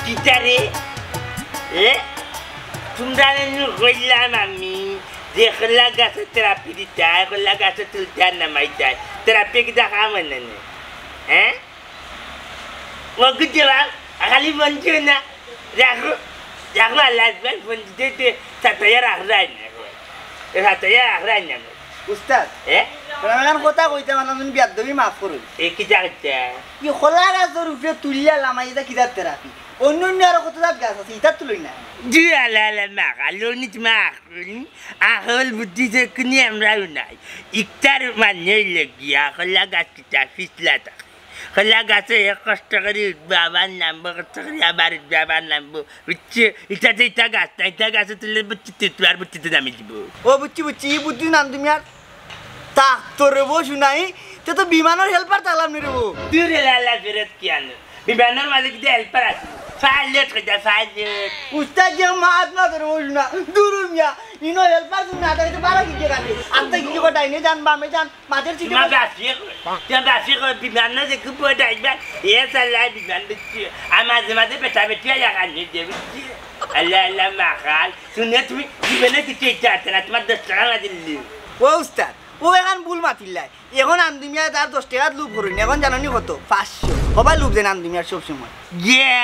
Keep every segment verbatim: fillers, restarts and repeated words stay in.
কিতা রে? এ? তুমরারে নু কইলাম আমি যে কলা গাছে থেরাপি দিতায়, কলা গাছে তুলতায় নামাইতায়। থেরাপি কিতা কাম অয় না নি? হ্যাঁ? ও কিতা বা? খালি ফোন দিও না। রাখো, রাখো, আল্লাহ আকবার, ফোন দিতে দিতে সাতাইয়া রাখরায় না। এ সাতাইয়া রাখরায় না। উস্তাদ, এ? আপনার এখন কথা কইতাম, আমার তুমি বেয়াদবি মাফ করুন। এ কিতা কইতা? ই কলা গাছর উপরে তুলিয়া লামাই, এটা কিতার থেরাপি? অন্য অন্য আরো কত জাত গাছ আছে, ইতার তুলই না। জি, আলা, আলা, মাখ, আলো নি, মাখ, হুম? আখল বুদ্ধি যে কুনি আমরাও নাই। ইকটার মানে অইল গিয়া, কলা গাছ কিতা ফিসলা থাকে। কলা গাছে এক কষ্ট করি উঠবো, আবার নামবো, কষ্ট করি আবার উঠবো, আবার নামবো। বুঝছো? ইটা যে ইটা গাছ না, ইটা গাছে তুললে বুঝছি তুই, তুই আর বুঝছি তুই নামি দিব। ও বুঝছি, বুঝছি, ই বুদ্ধি নাম তুমি আর তা তোরে বউ শুনাই, তে তো বিমানর হেল্পার থাকলাম নি রে বউ। তুই রে লালা ফেরত কি আনো? বিমানর মাঝে কিন্তু হেল্পার আছে। পাইলট কইতা, পাইলট। উস্তাদ যে মাত না তোরে বউ শুনা, দুরু মিয়া, ইনো হেল্পার তুমি না থাকতে পারা কি করে? আত্মা কি করে ডাইনে যান, বামে যান, মাঝের চিঠি তোমার বাসিয়ে কই? তোমার বাসিয়ে কই? বিমান না দেখি বড় ড্রাইভার। এ সালা বিমান দেখছি। আর মাঝে মাঝে বেটা বেটি আর লাগান দিয়ে দিয়ে বুঝছি। আল্লাহ, আল্লাহ, মাখাল। শুনে তুমি জীবনে কিছু ইচ্ছা আছে না, তোমার দশ টাকা না দিল্লি। ও উস্তাদ, ও এখন ভুল মাতিল্লাই। এখন আন্দুমিয়া তার দশ টাকাত লোভ করুন, এখন জানো নি কত? পাঁচশো। হবাই লোভ দেন আন্দুমিয়ার সব সময়। ইয়ে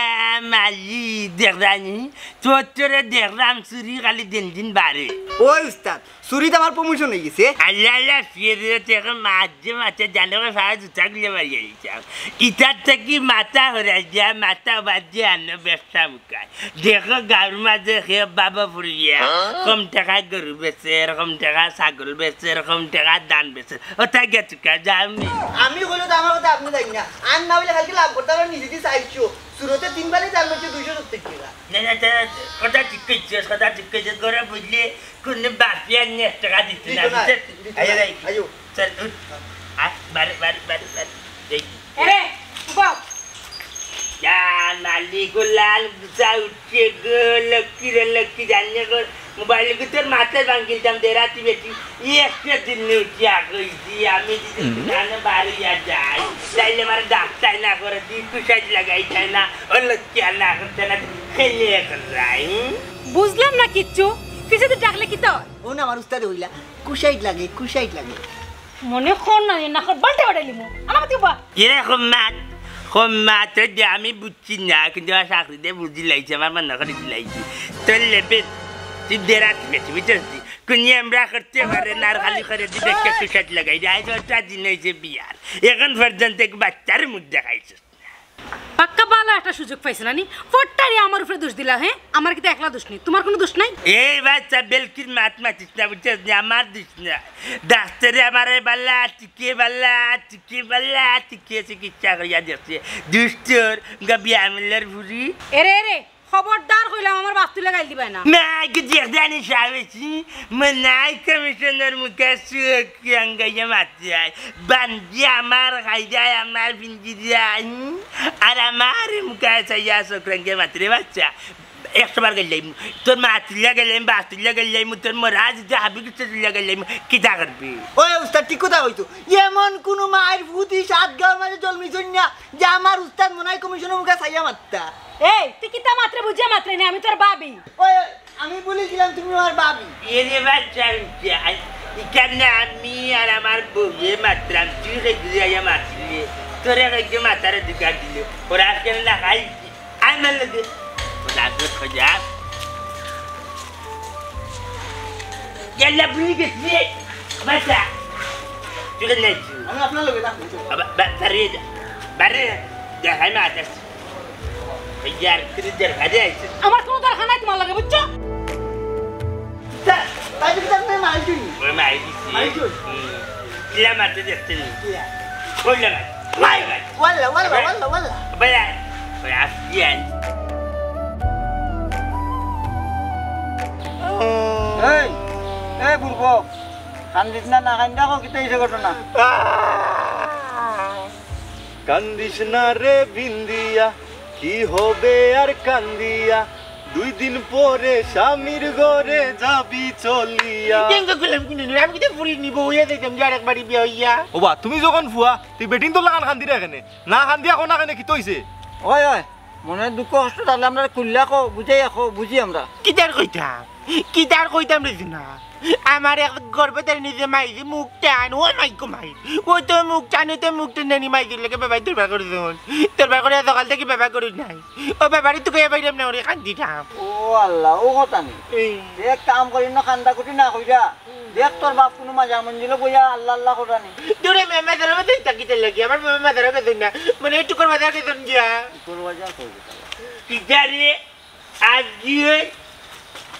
মালি, দেখরানি, তোর তোরে দেখরাম চুরি খালি দিন দিন বাড়ে। ওই উস্তাদ, চুরিত আমার প্রমোশন হয়ে গেছে। আল্লাহ, আল্লাহ, ফিরে থেকে মাঝে মাঝে জানো রে, সারা জুতা গুলো মারিয়া দিতাম। ইটার থেকে মাথা হরাই দিয়া, মাথা বাদ দিয়া আনো ব্যবসা মুখায়। দেখো গাঁওর মাঝে হে বাবা ফুরিয়া, কম টাকায় গরু বেচের, কম টাকায় ছাগল বেচের, কম টাকায় ধান বেচের। ওটাই গেছে কা, যাও নি। আমি কইলে তো আমার কথা আপনি যাই না। আর না হইলে কালকে লাভ করতে পারবেন নিজে দিয়ে চাইছো। সুরতে তিন বারে চার মাসে দুইশো সত্তর টাকা। না, না, তা কথা ঠিক কইছস, কথা ঠিক কইছস। ঘরে বুঝলি কোন বাপে আর এক টাকা দিত না, দিত না, বুঝছস? দিত আইও, না। আইও। আইও। চল, উঠ। আয়, বারে, বারে, বারে, বারে। এই। এরে, উবাও। যা, মালিক, ও লাল গুসা উঠছে গো, লক্ষ্মী রে, লক্ষ্মী, জানলে গো, মোবাইল গো, তোর মাথায় ভাঙিলতাম, দেরাতি বেটি, ই একটা দিন উঠিয়া কইছি, আমি যদি হুম। দোকানে বাড়িয়া যাই, তাইলে আমার ডাক্তার না করে দি, কুশাইট লাগাই যায় না, ও লক্ষ্মী আর না করছে না, খেলে এখন যাই, হুম? বুঝলাম না কিচ্ছু, পিছেদি ডাকলে কিতা অয়? ও না, আমার উস্তাদে কইলা, কুশাইট লাগে, কুশাইট লাগে। মনে কর না, না কর, বাল্টা বাড়াইলিমু। আমার মতো বা। এরে কম মাত, কম মাত, ওই যে আমি বুঝছি না, কিন্তু আমার চাকরিতে বুঝি লাইছি, আমার মনে করে দিলাইছি। তোর লেবেল, তুই দেরাত বেটি, বুঝছস তুই? কুনি আমরা করতে পারে না, আর খালি করে দিবে, একটু কুশাইট লাগাই দে। আজ ওটা দিন হইছে বিয়ার। এখন পর্যন্ত এক বাচ্চার মুখ দেখাইছস না। পাক্কা বালা একটা সুযোগ পাইছে না নি? ফট্টারি আমার উপরে দোষ দিলা, হ্যাঁ? আমার কিন্তু একলা দোষ নেই, তোমার কোনো দোষ নাই? এই বাচ্চা বেলকির মাত মাতিস না, বুঝছস নি? আমার দোষ না। ডাক্তারে আমারে বালা, টিকে বালা, টিকে বালা, টিকে চিকিৎসা করিয়া দেখছে। দুষ্টর, গাবি আমলার ফুরি। এরে, এরে, খবরদার কইলাম আমার বাপ তুলে গাইল দিবায় না। না, কি দেখ জানি সাবেছি, মনাই কমিশনার মুখে সুখ রাঙ্গাইয়া মাত যায়, বান্দি আমার খাই যায়, আমার পিঞ্জি যায়, হুম? আর আমার মুখে চাইয়া চোখ রাঙ্গে মাতরে বাচ্চা। একশো বার গেলাইমু, তোর মা তুলিয়া গেলাইমু, বাস তুলিয়া গেলাইমু, তোর মরা যদি হাবি কিছু তুলিয়া গেলাইমু, কিতা করবি? ওই উস্তাদ ঠিক কথা কইছো, এমন কুনু মায়ের ফুতি সাত গাঁওর মাঝে জন্মিছইন না, যে আমার উস্তাদ মনাই কমিশনার মুখে চাইয়া মাততা। এই, তুই কিতা মাতরে বুঝিয়া মাতরে না, আমি তোর ভাবি। ওই, আমি বলেছিলাম তুমি আমার ভাবি। এ রে বাচ্চা, ইখানে আমি আর আমার বউয়ে মাতরাম, তুই কে দিলে আইয়া মাতলি, তোরে কে মাতারে দিকা দিল, ওরা কেন লাগাই, আয় মার লগে, ওরা আগে খোঁজা। ইয়াল্লা, বুঝি গেছি রে। বাচ্চা। চলে যাইছি। আমি আপনার লগে থাকবো। বাবা, বা-, বারে যা। বারে যা। যা, আমি আজ আসছি। ইয়ার, তুই যা, বারে আইছিস। আমার কোনো দরকার নাই তোমার লগে, বুঝছো? তা, তাই যদি আপনি মারি দিন। ওই মারি দিছি। মারি দিন। হুম। কিলা মারতে দেখতে নি? কিলা? কইলা মার। মার, মার। ওয়াল্লা, ওয়াল্লা, ওয়াল্লা, ওয়াল্লা। ভাই, আয়। ভাই, আজকে আয়। এই, এই বুড়বক, কান্দিস না, না কান্দা কো, কিতা হইছে ঘটনা? কান্দিস না রে বিন্দিয়া, কি হবে আর কান্দিয়া, দুই দিন পরে স্বামীর ঘরে যাবি চলিয়া। কেন তো কইলাম কিনে নি, আমি কিতা ফুরি নিব, হইয়া যাইতাম যে আরেক বাড়ি বিয়া হইয়া। ওবা, তুমি যখন ফুয়া, তুই বেটিন তো লাগান কান্দি রে কেনে? না কান্দিয়া কো না কেনে, কিতা হইছে? ওই, ওই, মনে দুঃখ কষ্ট থাকলে আমরারে খুলিয়া কও, বুঝাইয়া কও, বুঝি আমরা। কিতার কইতাম? কিতার কইতাম রে জুনা? আমার এক গর্ভধারিণী যে মাই যে মুখ টান, ও মাই গো মাই। ও তো মুখ টান, ও তো মুখ টান নানি মাই দিলে কে বাবাই দরবার করে দেন। দরবার করে সকাল থাকি বাবা করুক নাই। ও বাবারে তুকাইয়া বাইরাম না ওরে কান্দিরাম। ও আল্লাহ, ও কথা নি। এই। এক কাম করি না, কান্দা কুটি না কইরা। দেখ তোর বাপ কুনু মাজার মঞ্জিলো বইয়া আল্লাহ আল্লাহ করা নি। দূরে মে মাজার মধ্যে ইতা কিতা লাগি? আমার বাবা মাজার মধ্যে না। মানে একটু করে মাজার কে জন গিয়া। তোর বাজার কই গেল? কিতা রে? আজকে ওই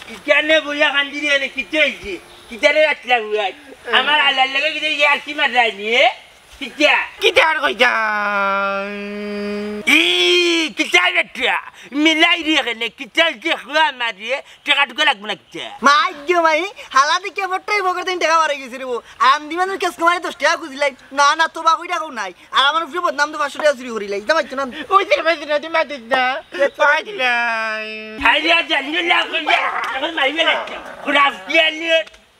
কিতানে বইয়া কান্দি রে নে, কিতা হইছে? কিতারে রাখলা হুয়াই? আমার আল্লাহর লগে কিতা ইয়ার্কি মারানি, এ? কিতা? কিতা আর কইতাম? ই, কিতা বেটা? মিলাই রে কেনে, কিতা হইছে হুয়া মারিয়ে, টেকা টুকা লাগবো না কিতা? মাই গো মাই, হালা দেখিয়া বট্টাই বগর দিন টেকা বাড়াই গেছে রে বউ। আর আন্দি মানুষ কেস কুমারে দশ টেকা খুঁজলাই। না, না, তোবা কই টাকাও নাই। আর আমার উপরে বদনাম তো পাঁচশো টেকা চুরি করিলাই। ইতা মাইতো না। ওই যে ভাই, তুই মাতিস না। পাইলাই। আরে, আর জানি না, এখন যা, এখন মারিবে লাগছে। খুড়া আজকে আনি,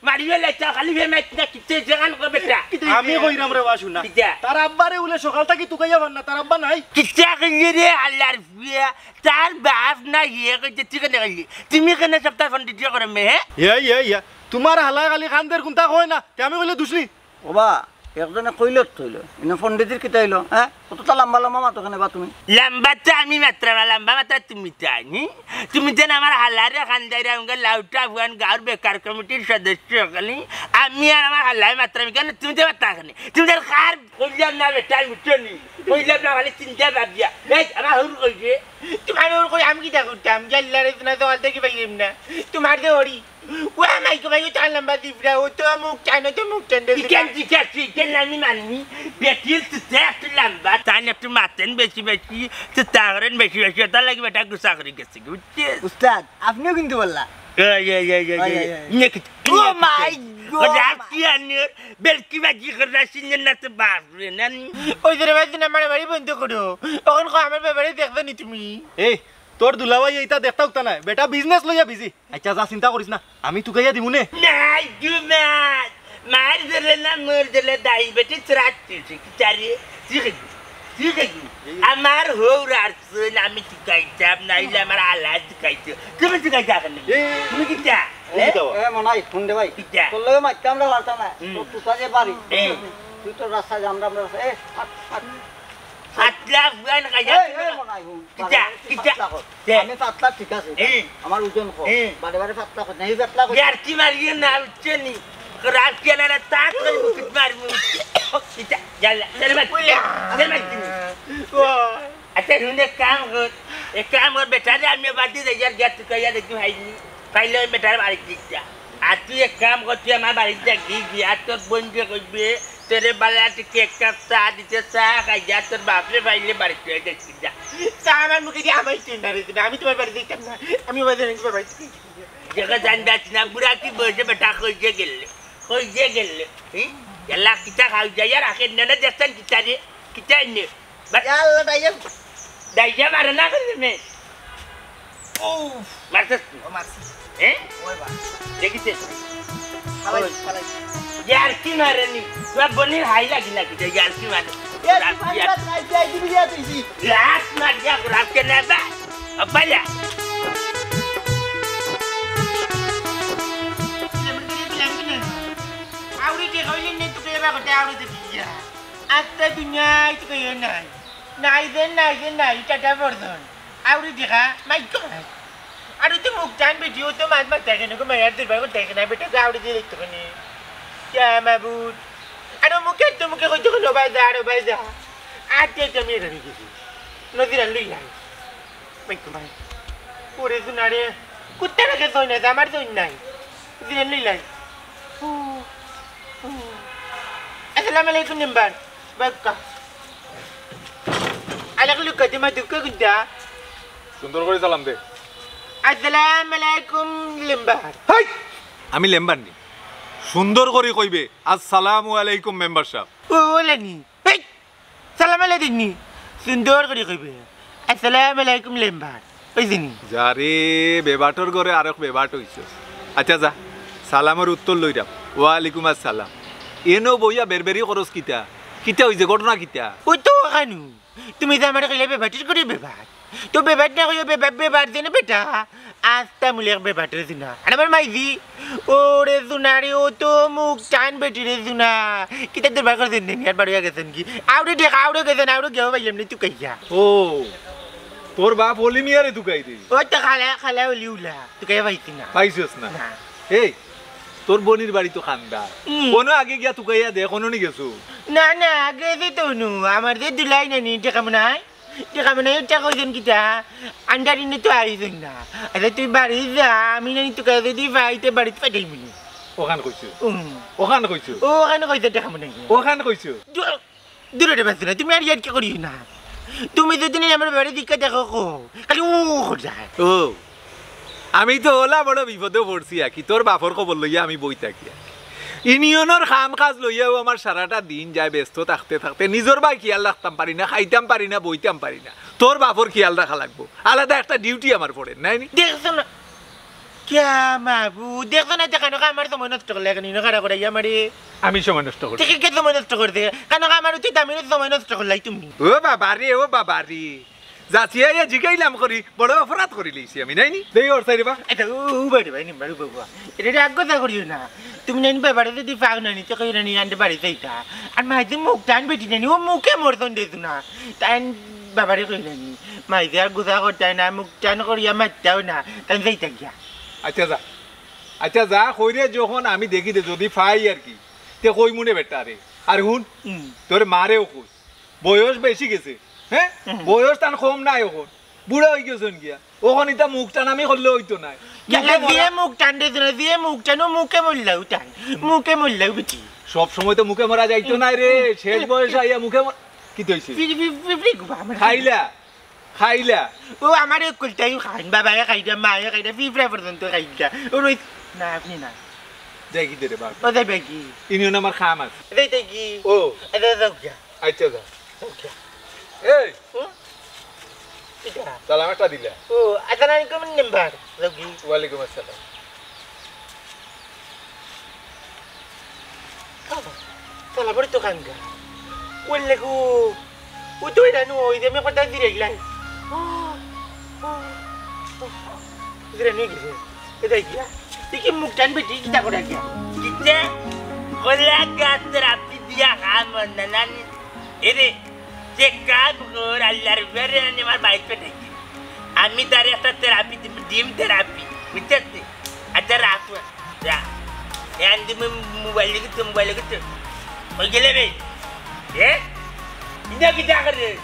মারিবে লাগছে, খালি ফের মাইতো না, কিচ্ছু হইছে না, বেটা। আমি কইরাম রে বাসু না। কিতা? তার আব্বারে উলে সকাল থাকি তুকাইয়া পার না, তার আব্বা নাই। কিতা কইলি রে, আল্লাহর ফুয়া? তার বাপ না ইয়ে কইতে ঠিক না কইলি। তুমি কেন সপ্তাহ ফোন দিতে করে মে, হ্যাঁ? ইয়া, ইয়া, ইয়া। তোমার হালায় খালি কান্দের কুন্তা কয় না, তে আমি কইলে দুষনি? ওবা, একজনে কইলে তো হইলো। ইনো পণ্ডিতির কিতা হইলো, হ্যাঁ? কতটা লম্বা লম্বা মাতো কেনে বা তুমি? লম্বা তো আমি মাতরাম, লম্বা মাতো তুমি তাই নি? তুমি যেন আমার হালারে খান্দাইরা উঙ্গা লাউটা ভুয়ান গাঁওর বেকার কমিটির সদস্য হকলি। আমি আর আমার হালায় মাতরাম কেনে? তুমি তো মাততা কেনে? তুমি তো কার কইলাম না বেটা, বুঝছো নি? কইলাম না, খালি চিন্তা বাদ দিয়া। এই, আমার হুর কই যে? তোমার হুর কই, আমি কিতা করতাম? গেল্লারে শোনা তো আলতে কি পাইলাম না। তোমার যে হরি। ও মাই গো মাই গো, তার লম্বা দিবরা, ও তো মুখ টানো, তো মুখ টান দে। ইকেন জিকাছি, ইকেন আমি মাননি। বেটিল তো দেখ তুই লম্বা। তাই না একটু মাতেন বেশি বেশি, তো তাহরেন বেশি বেশি, তার লাগি বেটা গুসা করে গেছে, বুঝছিস? উস্তাদ, আপনিও কিন্তু বললা। এই, এই, এই, এই, ওই, এই, ওই, ওই। ইয়ে কি-, ও ইয়ে কি-, মাই গো, ও রাত মাই। কি আনিয়ে? বেলকি বাজি করে সিঙ্গের না তো বাপ রে, নানি। ওই যে রে ভাই, দিন আমার বাড়ি বন্ধ করো। ওখান কো আমার ব্যাপারে দেখবে নি তুমি? এই, তোর দুলাভাই এইটা দেখতা উঠতা নাই। বেটা business লইয়া busy। আচ্ছা, যা চিন্তা করিস না। আমি তুকাইয়া দিমু নে। নাই, do not। মার দিলে না, মর দিলে diabetes রাখতেছি। কি চারি? ঠিক আছে, ঠিক আছে। আমার হৌর আর শুন, আমি তুকাইতাম, নাইলে আমার আলা তুকাইতো। তুমি তুকাইতা কেনে? এ, তুমি কিতা? তুমি এ? কিতা? এ, মনাই, হুন দে ভাই। কিতা? তোর লগে মারতে আমরা পারতাম না। হুম। তোর তুতা যে বাড়ি। এ। তুই তোর রাস্তায় যা, আমরা, আমরা রাস্তায়। এ, হাট, হাট। আতলা ফুয়ান খাইয়া এই, তুমি এই, মনাই, হুন। কিতা? বারে বারে তুই কিতা? পাতলা কর। কে? আমি পাতলা ঠিক আছে। এ। আমার ওজন কম। এ। বারে বারে পাতলা কর। নেই পাতলা কর। ইয়ার কি মারিয়ে না উঠছে নি? রাত কে না তা করে মুকুট মারমু। কিতা? ইয়াল্লা, চল মার। চল মার তুমি। ও। আচ্ছা, হুনে কাম কর। এক কাম কর, বেটারে আমি বাদ দিয়ে যাই, আর গ্যাস তুকাইয়া দেখি ভাই নি। পাইলে ওই বেটার বাড়ি দিকটা। আর তুই এক কাম কর, তুই আমার বাড়িতে গিয়ে গিয়া তোর বোনকে কইবে, তোরে বালা টিকে এক কাপ চা দিতে, চা খাইয়া তোর বাপরে পাইলে বাড়িতে দেখি যা। চা আমার মুখে দিয়ে আমার চিন্তা রয়েছে না, আমি তোমার বাড়ি দেখতাম না, আমি ওদের তোমার বাড়ি থেকে যেগা জান যাস না, বুড়া কি বয়সে বেটা কইছে গেলে, কইছে গেলে, হুম? এলা কিতা খাওয়া যায়, আর আখের নেনে দেখছেন কিতা রে, কিতা এনে? বাট ইয়া আল্লাহ, ডাইয়া। ডাইয়া মারে না করে মে। ও। মারছস তুই? ও মারছি। হ্যাঁ? ওই বা। দেখিস? ফালাই, ওই। ফালাই। ইয়ার কি মারে নি? তোর বনির হাই লাগি নাকি? যে ইয়ার কি মারে? এ, তুই রাত মারি ইয়ার রাত নাই, যাই দিবি, যা তুই। রাত মার যা, রাত কে নেবা? আব্বা যা। আউরি যে কইলেন নে, তোকে এবার করতে আউরি যে কি যা? আত্মা দুনিয়ায় তো কেউ নাই। নাই যে, নাই যে, নাই, টাটা বর্ধন। আউরি দেখা, মাই গড। আর ওই তো মুখ টান বেটি, ও তো মাত মাত দেখে না, গো, মায়ার দুর্বার করে দেখে না, বেটা, গো, আউরি দিয়ে দেখতে পানি। ইয়া মাবুদ। আর ও মুখে তো মুখে কইতে কইলো, "ভাই যা, আরে ভাই যা।" আর কে কে মেয়ে ধরে গেছি। নদীর আর লই নাই। মাই গো, মাই। ওরে সোনা রে, কুত্তা রেখে দই নাই, আমার দই নাই। নদীর আর লই নাই। আসসালামু আলাইকুম মেম্বার। বাক্কা। আলাক লুকা দিমা দুঃখ গুঞ্জা। সুন্দর করে সালাম দে। আসসালামু আলাইকুম মেম্বার। হাই! আমি মেম্বার নি। সুন্দর করে কইবে, "আসসালামু আলাইকুম মেম্বার সাহেব।" ও, ওলানি। এই, সালাম আলাইকুম নি। সুন্দর করে কইবে, "আসসালামু আলাইকুম মেম্বার।" ওই দিনই। যা রে, বেবাটর ঘরে আরক বেবাট হইছে। আচ্ছা যা, সালামর উত্তর লইরাম। ওয়ালাইকুম আসসালাম। এনো বইয়া বেরবেরি করস কিতা? কিতা হইছে, ঘটনা কিতা? ওই তো ওখানু। তুমি যে আমার কইলে বেবাটির করে বেবাট। তো বেবাট না কইও, বেবা-, বেবাট দেনে বেটা। আস্তা মুলেক বেবাটরে জুনা। আর আমার মাইজি, ওরে জুনা রে, ও তো মুখ টান বেটি রে জুনা। কিতা দরবার করছেন নি? আর বাড়িয়া গেছেন কি? আউরে দেখা, আউরে গেছেন, আউরে গেও পাইলাম নি তুকাইয়া। ও, তোর বাপ অলি মিয়ারে তুকাই দে। ও তো খালা, খালা অলি উলা। তুকাইয়া পাইছি না। পাইছস না? না। এই, তোর বনির বাড়ি তো খান্দা। হুম। কোনো আগে গিয়া তুকাইয়া দে, কোনো নি গেছো? না, না, আগে যে তো নু, আমার যে দুলাই নানি, দেখা মনে হয়? দেখা মনে হয়, ইটা কইছেন কিতা? আন্ডারিনে তো আইছেন না। আচ্ছা, তুই বাড়ি যা, আমি নানি তুকাইয়া যদি পাই, তে বাড়িত পাঠাইমু নি। ওখান কইছো? হুম। ওখান কইছো? ও, ওখানে কইছে দেখা মনে হয়। ওখান কইছো? দূর, দূরে রে বাসু না, তুমি আর ইয়ার্কি করিও না। তুমি যদি নি আমার বাড়ি দিকে দেখো কো, খালি ও খোঁজা। ও, আমি তো ওলা বড় বিপদে পড়ছি আর কি, তোর বাপর খবর লইয়া আমি বই থাকি আর কি। ইউনিয়নর কাম কাজ লইয়াও আমার সারাটা দিন যায় ব্যস্ত থাকতে থাকতে নিজর বায় খিয়াল রাখতাম পারি না, খাইতাম পারি না, বইতাম পারি না। তোর বাপর খিয়াল রাখা লাগবো, আলাদা একটা ডিউটি আমার পড়ে, নাই নি? দেখছো না? কিয়া মাবু, দেখছো না, দেখানো আমার সময় নষ্ট করলে, এখন ইনো খাড়া করাইয়া আমারে। আমি সময় নষ্ট করছি? ঠিক আছে, সময় নষ্ট করছে। কেন আমার উচিত আমি সময় নষ্ট করলাই তুমি? ও বাবা রে, ও বাবা রে। যাচিয়া ইয়া জিগাইলাম করি, বড় অপরাধ করি লইছি আমি, নাই নি? দেই ওর সাইডে বা। এটা উ-, উবাই রে ভাই, নিম্বার উবাই উবা। এটা রে আগ কথা করিও না। তুমি নানি বাবারে যদি পাও নানি, তো কইও নানি আনতে বাড়ি যাইতা। আর মাঝে মুখ টান বেটি নানি, ও মুখে মরতন দিত না। তাই বাবারে কইও নানি। মাঝে আর গুছা করতাই না, মুখ টান করিয়া মারতাও না। তাই যাইতা গিয়া। আচ্ছা যা। আচ্ছা যা, কইরে যখন আমি দেখি দে, যদি পাই আর কি। তে কই মনে বেটা রে। আর হুন, হুম। তোর মারেও কই। বয়স বেশি গেছে, হ্যাঁ? হুম। বয়স তান কম নাই অখন। বুড়া অই গেছইন গিয়া। অখন ইতা মুখ টান আমি করলে অইতো নায়। মুখে যে মরা- মুখ টান রে তোরা, যে মুখ টান, ও মুখে মরলাও টান। মুখে মরলাও বেটি। সব সময় তো মুখে মরা যাইতো নায় রে। শেষ বয়স আইয়া মুখে মর-, কিতা অইছে? ফিরি, ফিরি, ফিরি, ফিরি, গুবা, আমার খাইলা, খাইলা। ও আমার এক কুলটাই খাইন, বাবায় খাইলা, মায়ে খাইলা, ফিফড়া পর্যন্ত খাইলা। ও রই-, না, আপনি না। যাই কি দে রে বাপ? ও যাই ভাই কি? ইউনিয়ন আমার কাম আছে। যাই তাই কি? ও। এ, যাই যাও গিয়া। আচ্ছা, যা। যাও গিয়া। এই। হুম? কিতা? সালাম একটা দিলা। ও, আসসালামু আলাইকুম মেম্বার। যাও কি? ওয়ালাইকুম আসসালাম। সালাম, সালাম, বড় তো কাঙ্গা। ওই লেগু। ও তো এটা নু, ওই যে আমি কথা দিয়ে গেলাই। জিরা নিয়ে গেছে। এটা গিয়া। দেখি মুখ টানবে, ঠিক কিতা করে গিয়া। কিতা? কলা গাছ রাখি দিয়া খাম না নানি। এরে, যে কাম কর, আল্লাহর উপরে আমি আমার বাইক পেটাই। আমি তার একটা থেরাপি দিব, ডিম থেরাপি। বুঝছস তুই? আচ্ছা, রাখ, রাখ। এ, আন দি, মু-, মোবাইল লিখে তো, মোবাইল লিখে তো। ওই গেলে রে। এ? ইন্দা কি টাকা রে?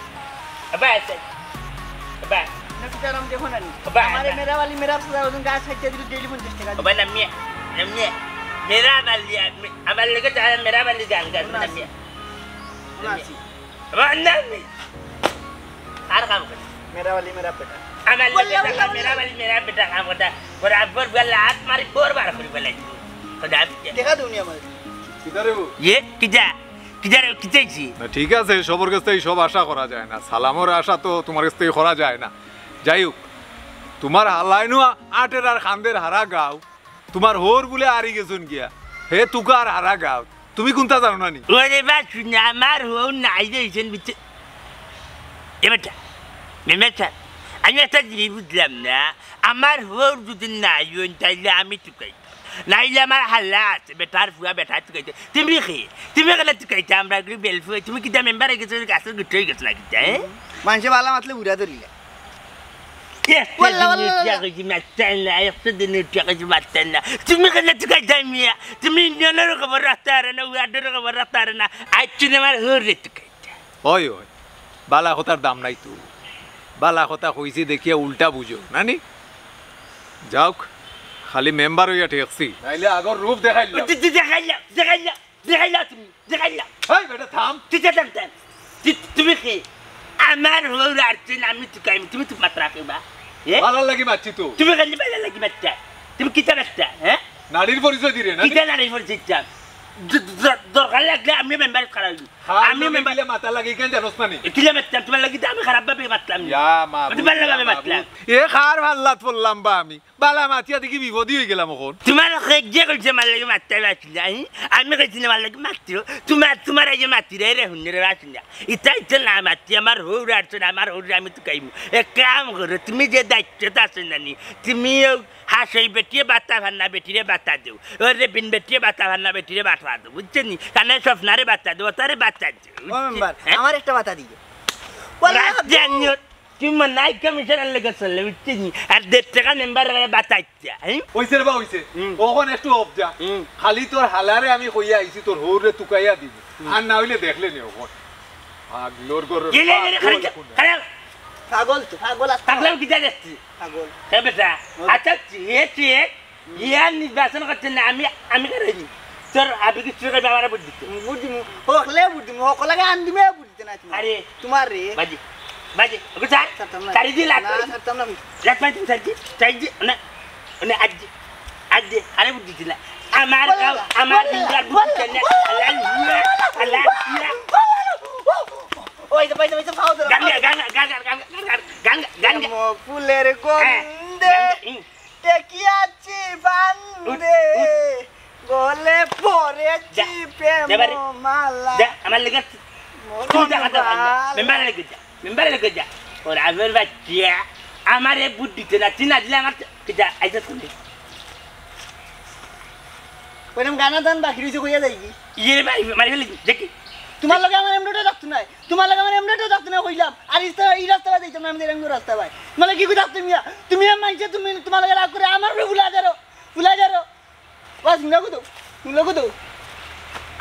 আবা, আছে। আবা। না, কি জানাম দেখো না নি। আবা, আমারে আবা। মেরা বালি, মেরা পুরা ওজন গাছ খাইতে দিল ডেইলি পঞ্চাশ টাকা। আবা, নামিয়ে, নামিয়ে। মেরা বালি, আ-, মে-, আমার লগে যারা মেরা বালি গান গায়, না, নামিয়ে। না, নামিয়ে। আছি। আবা, নামিয়ে। আর কাম করে। মেরা বালি, মেরা বেটা। আমার লগে বললে, যারা বললে, মেরা বললে। বালি, মেরা বেটা কাম করে। ওরা আব্বর বেলা হাত মারি বোর বার করে বেলাই। খোদা হাফিজ। দেখা দেউনি আমার। কিতারে ও? ইয়ে, কিতা? কিতারে, কিতা অইছে? না, ঠিক আছে, সবর কাছ থেকে সব আশা করা যায় না। সালামর আশা তো তোমার কাছ থেকে করা যায় না। যাই হোক, তোমার হালাইনু আটের আর খান্দের হারা গাও, তোমার হোর বুলে আরি গেছইন গিয়া। হে তুকার হারা গাও। তুমি কোনটা জানো না নি? ওরে বা শুনে, আমার হোর নাই যে ইছেন বিচে। এ বেটা, মেম্বার সাব, আমি একটা জিনিস বুঝলাম না। আমার হোর যদি নাই হইন, তাইলে আমি তুকাইতাম। নাইলে আমার হালা আছে, বেটার ফুয়া বেটা তুকাইতে। তুমি কি? তুমি কেনে তুকাইতে? আমরা এগুলি বেলফু, তুমি কিতা মেম্বার অই গেছো, গাছের গুটি অই গেছো না কিতা, এ? মানষে বালা মাতলে বুড়া ধরিলে। একশো ওয়াল্লা, দিন ওয়াল্লা, উঠিয়া ওয়াল্লা। কইছি মাততাম না, একশো দিন উঠিয়া কইছি মাততাম না। তুমি কেনে তুকাইতায় মিয়া? তুমি ইউনিয়নর খবর রাখতায় পারো না, ওয়ার্ডর খবর রাখতায় পারো না। আইজ তুমি আমার হোররে তুকাইতায়। ওই, ওই, বালা কথার দাম নাই তো। বালা কথা কইছি দেখিয়া উল্টা বুঝো, না নি? যাউক, খালি মেম্বার অইয়া ঠেকছি। নাইলে আগর রূপ দেখাইল। ও, দি-, দি-, দেখাইলা, দেখাইলা, দেখাইলা তুমি, দেখাইলা। এই বেটা, থাম। তুই যা থাম, থাম। তু-, তুমি কি? আমার হোর আর তুই আমি তুকাইমু, তুমি তো মাত্র রাখবা। এ? বালার লাগি মাতছি তো। তুমি খালি বালার লাগি মাততায়। তুমি কিতা মাততায়, হ্যাঁ? নারীর পরিচয় দিরে না? কিতা নারীর পরিচয় দিতাম? দ-, দ-, দরকার লাগলে আমিও মেম্বারো খাড়া অইমু। খাল আমিও লগে মেম্বার। গিলে মাথা লাগে, ইখান জানোস না নি? কিলা মাততাম, তুমার লাগি তো আমি খারাপ ভাবে মাতলাম নি। ইয়া মাবুদ, আমি ভালা ভাবে ইয়া মাতলাম। মাবুদ। এ কার ফাল্লাত পড়লাম বা আমি? বালা মাতিয়া দেখি বিপদি অইগেলাম অখন। তুমার কে যে কইছে আমার লাগি মাততায় বাসিন্দা, হি? আমি কইছি না আমার লাগি মাতিও। তুমার, তুমার এই যে মাতিরে রে হুনরে বাসিন্দা। ইতা ইতা না মাতি, আমার হউর আর তো না, আমার হউর আমি তুকাইমু। এক কাম করো, তুমি যে দায়িত্বত আছো না নি, তুমিও হাঁসই বেটিয়ে বাতা ফান্না বেটিরে বাতা দেও। ওরে বিন বেটিয়ে বাতা ফান্না বেটিরে বাতা দেও, বুঝছো নি? কানে স্বপ্নারে বাতা দেও, তারে বাতা দেও, ও বুঝছো? মেম্বার, হ্যাঁ? আমার একটা বাতা দিও। রাত জানিও, তুই মনে হয় কমিশনার লোকের চললে, বুঝছো নি? আর দেড় টাকা মেম্বার বাতাইছে, হ্যাঁ? অইছে রে বা, অইছে। হুম। অখন একটু অফ যা। হুম। খালি তোর হালারে আমি কইয়া আইছি, তোর হউরে তুকাইয়া দিবি। হুম। আর না অইলে দেখলে নি অখন। পাগলর ঘরর এ, এ, এ, এ, খালি পাগল যা, এখন। খালি যা। পাগল তো, পাগল আছে। পাগল কিতা দেখছি? পাগল। এ বেটা, হুম। আচ্ছা, চেয়ে, চেয়ে, হুম। ইয়ার নির্বাচন করতে না, আমি, আমি করাইনি। তোর আবি কিছু করবে, আমারে ভোট দিতে। হুম, ভোট দিমু। হকলে ভোট দিমু, হকলাকে আন দিমে ভোট দিতে না তুমি। আরে। তোমার রে। বাজি, বাজি, ওকে স্যার। ছাড়তাম না। ছাড়ি দিলে না, আপনি। ছাড়তাম না আমি। রাত মাই তুমি ছাড়ি দি, ছাড়ি দি, না, না, আজ দি, আজ দি, আরে ভোট দিতে না। আমার বলো গাঁও, না, আমার বলো না, দিনদার ভোট বলো দিতে না। না। আল্লাহ, আল্লাহ, আল্লাহ। ওই যে, ওই যে, পাও ধরো, গান পাও গা, ধরো। গান গা, গান গা। ফুলের হ্যাঁ, গন্ধে গান গা, হুম। টেকিয়াছি বান্ধে, উঠ, উঠ। গলে পড়েছি যা, প্রেম যা বাড়ি। মালা। যা, আমার লগে মরণ তুই যা, যা, যা, বালা। মেম্বারের লগে যা, মেম্বারের লগে যা। ওর আমের বাচ্চা, আমারে ভোট দিতে না, তুই না দিলে আমার, যা, আইসা শুনে। ওইরকম গানা দান বাকি রইছে, কইয়া যাই কি? ইয়ে রে ভাই, মারি ফেলে দেখি। তোমার লগে আমার এমডেটও থাকতো না, তোমার লগে আমার এমডেটও থাকতো না, কইলাম। আর ইস্তা-, এই রাস্তা বাদ দিতাম না, আমি এরকম রাস্তা ভাই। মানে কি কথা তুমি, তুমি আর মানছে, তুমি তোমার লগে রাগ করে আমার উপরে ভুলা যারো, ভুলা যারো। বাস, নিলো কত? নিলো কত?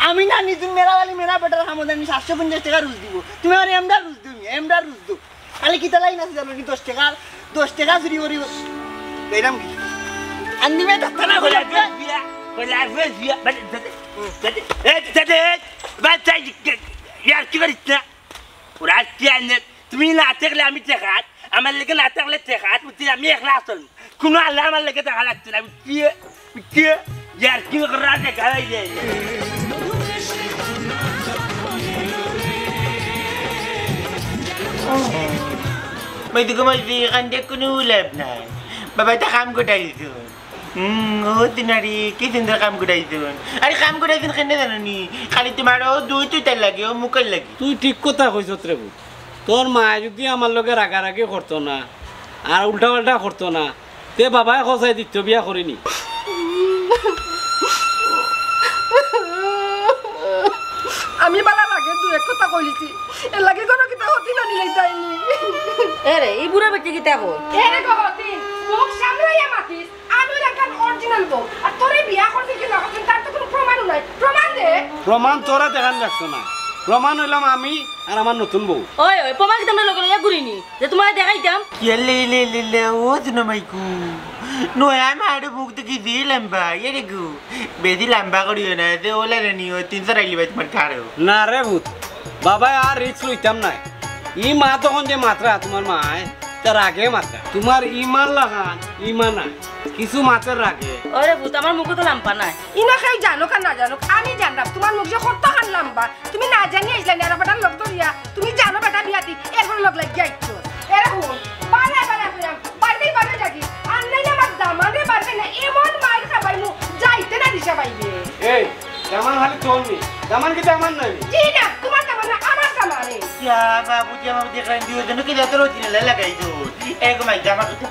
আমি না নিজুন মেরা বালি মেরা বেটার হামদ আমি সাতশো পঞ্চাশ টাকা রুজ দিব। তুমি আমার এমডা রুজ দিও নি, এমডা রুজ দিও। খালি কিতা লাইন আছে জানো নি? দশ টাকা, দশ টাকা চুরি করি। দেখলাম কি? আন্দিমে তো থানা খোলা খোলা আছে। ফেস দিয়া, খোলা ফেস দিয়া। বাজে, বাজে, বাজে। এই, বাজে, এই, বাজে, ইয়ার কি করিস না? ওরা কি আনে? তুমি না থাকলে আমি ঠেকাত, আমার লেগে না থাকলে ঠেকাত, বুঝছি? আমি একলা আসল। কোনো আল্লাহ আমার লেগে দেখা লাগছে না, বুঝছি? বুঝছি? ইয়ার কি করা দেখা যায় যে? মাইদি গো মাইদি, কান্দে কোনো লাভ নাই। বাবা, তা কাম গোটাইছো। হুম, ও দিনারি, কি সুন্দর কাম করাইছুন। আরে কাম করাইছুন কেনে জানো নি? খালি তোমার ও দুই চুতার লাগে, ও মুখর লাগে। তুই ঠিক কথা কইছত রে পুত। তোর মায়ে যদি আমার লগে রাগারাগি করতো না, আর উল্টা পাল্টা করতো না, তে বাবায় কছাই দিত বিয়া করিনি। আমি বালা লাগে দু এক কথা কইলিছি, এর লাগি কোনো কিতা হতি না নিলে তাইনি। এরে, এই বুড়া বেটি কিতা কয়? এরে গো হতি, মুখ সামলাইয়া মাতিস। আমি অইলাম তার original বউ। আর তোরে বিয়া করছে কি না করছে তার তো কোনো প্রমাণও নাই। প্রমাণ দে। প্রমাণ তোরা দেখান লাগতো না। প্রমাণ অইলাম আমি আর আমার নতুন বউ। ওই, ওই, প্রমাণ কিতা আমরা লগে লগে ঘুরিনি? যে তোমারে দেখাইতাম। ইয়া লে লে লে লে, ও দুনো মাইকু। নয়া মারে মুখ দেখি দি লম্বা, ইয়ে রে গু। বেশি লম্বা করিও না, যে ওলা রে নিও, তিন চার আইলি ভাই তোমার খারো। না রে পুত, বাবায় আর risk লইতাম নায়। ই মা তখন যে মাতরা তোমার মায়, তার আগে মাতরা। তোমার ইমান লাখান, ইমান নাই। কিছু মাতের আগে। ওরে পুত, আমার মুখো তো লাম্বা নাই। ইনো কেউ জানুক আর না জানুক, আমি জানরাম তোমার মুখ যে কতখান লাম্বা। তুমি না জানি আইছলায় নি, আর বেটার লগ ধরিয়া। তুমি জানো বেটা বিয়া দি, এরপরে লগ লাগিয়া আইছো। এরে হুন, বারে বারে কইরাম, বাড়িতেই বারে যাগি। আর নাইলে আমার দামান্দরে বাড়িত না, এমন মাইর খাবাইমু, যাইতে না দিশা পাইবে। এই, দামান খালি তোর নি। দামান কিতা আমার নায় নি? জি না, তোমার দামান না, আমার দামান। ইয়া বাবু, যে আমার দেখলেন দুইজনে কি জাতের অরিজিনাল লাগাই দো। এরকম আই জামা কিতা?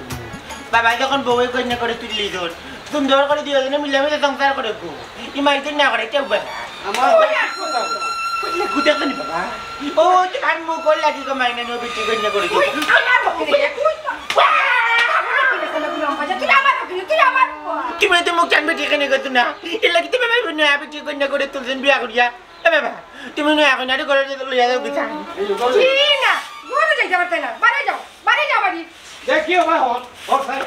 বাবা যখন বউয়ে কইনা করে তুললি দোর, সুন্দর করে দুইজনে মিলামিশা সংসার করে গো। ই মাইতে না করে কেউ বাবা। আমার ওই আর কথা। কইলে গুদা কেন বাবা? ও, তোমার মুখর লাগি গো মাইনা নিয়ে বিটি কইনা করে গো। তুই আমার বউ, তুই, তুই, তুই আমার বউ, তুই আমার বউ। তুমি তো মুখ জানবে ঠিক নেই গো, তুই না। এর লাগি তুমি ভাবি না, বিটি কইনা করে তুলছেন বিয়া করিয়া। এ বাবা, তুমি নয়া কইনারে ঘরে লইয়া যাও, বিছান। জি না, ঘরে যাইতে পারতে না, বারে যাও। বাড়ি যা বাড়ি। দেখিও ভাই, হট, হট ভাই।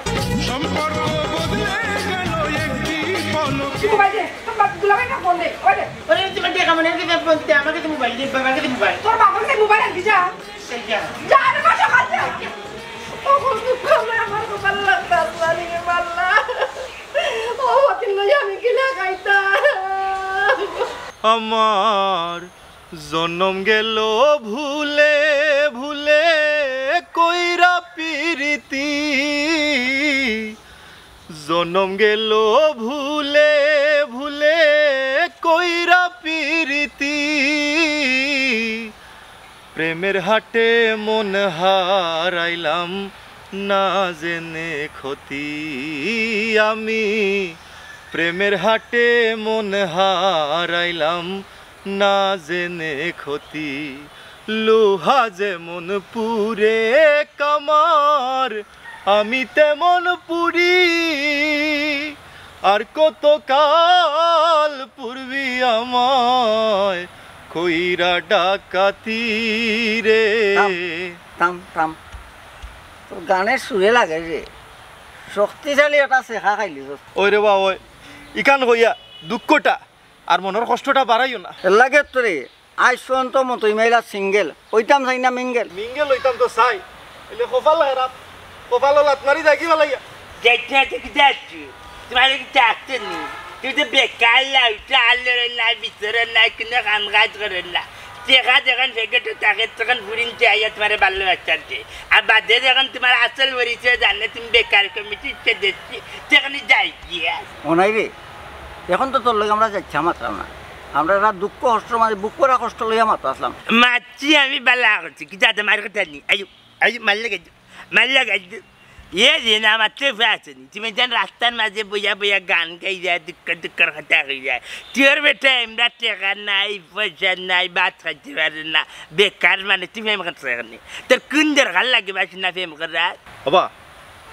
সম্পর্ক বদলে গেল একটি পলকে। মোবাইল দে, তোর বাপ দুলাভাই না ফোন দে, ওই দে। ওরে, তোমার দেখা মনে হয় কি ফোন দিতে? আমার কাছে মোবাইল দে, বাবার কাছে মোবাইল। তোর বাবার কাছে মোবাইল আনবি যা। সেই যা। যা, আরে বাসা বাদ দে। ও, আমার কপাল লাগতা, আল্লাহ রে, আল্লাহ। ও, হতিন লই আমি কিলা খাইতাম? আমার জনম গেল ভুলে ভুলে কইরা পিরিতি, জনম গেল ভুলে ভুলে কইরা পিরিতি। প্রেমের হাটে মন হারাইলাম না জেনে ক্ষতি আমি, প্রেমের হাটে মন হারাইলাম না জেনে ক্ষতি। লোহা যেমন পুড়ে কামার, আমি তেমন পুড়ি। আর কতকাল পুড়বি আমায় কইরা ডাকাতি রে। থাম, থাম, থাম। তোর গানের সুরে লাগে রে। শক্তিশালী একটা শেখা খাইলি তোর। ওই রে বা, ওই। ইখান কইয়া দুঃখটা আর মনর কষ্টটা বাড়াইও না। এর লাগে তো রে, আইজ পর্যন্ত মতো ইমাইলা সিঙ্গেল। ওইতাম চাই না মিঙ্গেল। মিঙ্গেল ওইতাম তো চাই। এলে কপাল খারাপ। কপাল লাত মারি যাই কি ভালাইয়া। যাইতে আছে কি যাচ্ছি? তোমার কি চাচ্ছে নি? তুমি তো বেকার লাউটা আলোর না, ভিতরে না, কোনো কাম কাজ করে না। দেখা যখন ফেকেটে থাকে, তখন ফুরিন চাইয়া তোমার ভালোবাসা দে। আর বাদে যখন তোমার আসল পরিচয় জানে, তুমি বেকার কমিটির সদস্য, তখনই যাই কি আর? ও নাই রে, এখন তো তোর লগে আমরা যাইচ্ছা মাতরাম না। আমরা এরা দুঃখ কষ্ট, মানে বুক করা কষ্ট লইয়া মাত্র আসলাম। মাতছি আমি বালা করছি, কি যাতে মার কথা নি? আইও, আইও, মারলে গেছো, মারলে গেছো। এ যে না মাতলে উপায় আছে নি। তুমি যেন রাস্তার মাঝে বইয়া বইয়া গান গাই যায়, দুঃখ দুঃখর কথা কই যায়। তোর বেটা এমরা টেকা নাই, পয়সা নাই, ভাত খাইতে পারে না, বেকার মানে তুমি এমন কথা নি। তোর কোন দরকার লাগে বাসি না প্রেম করার? বাবা,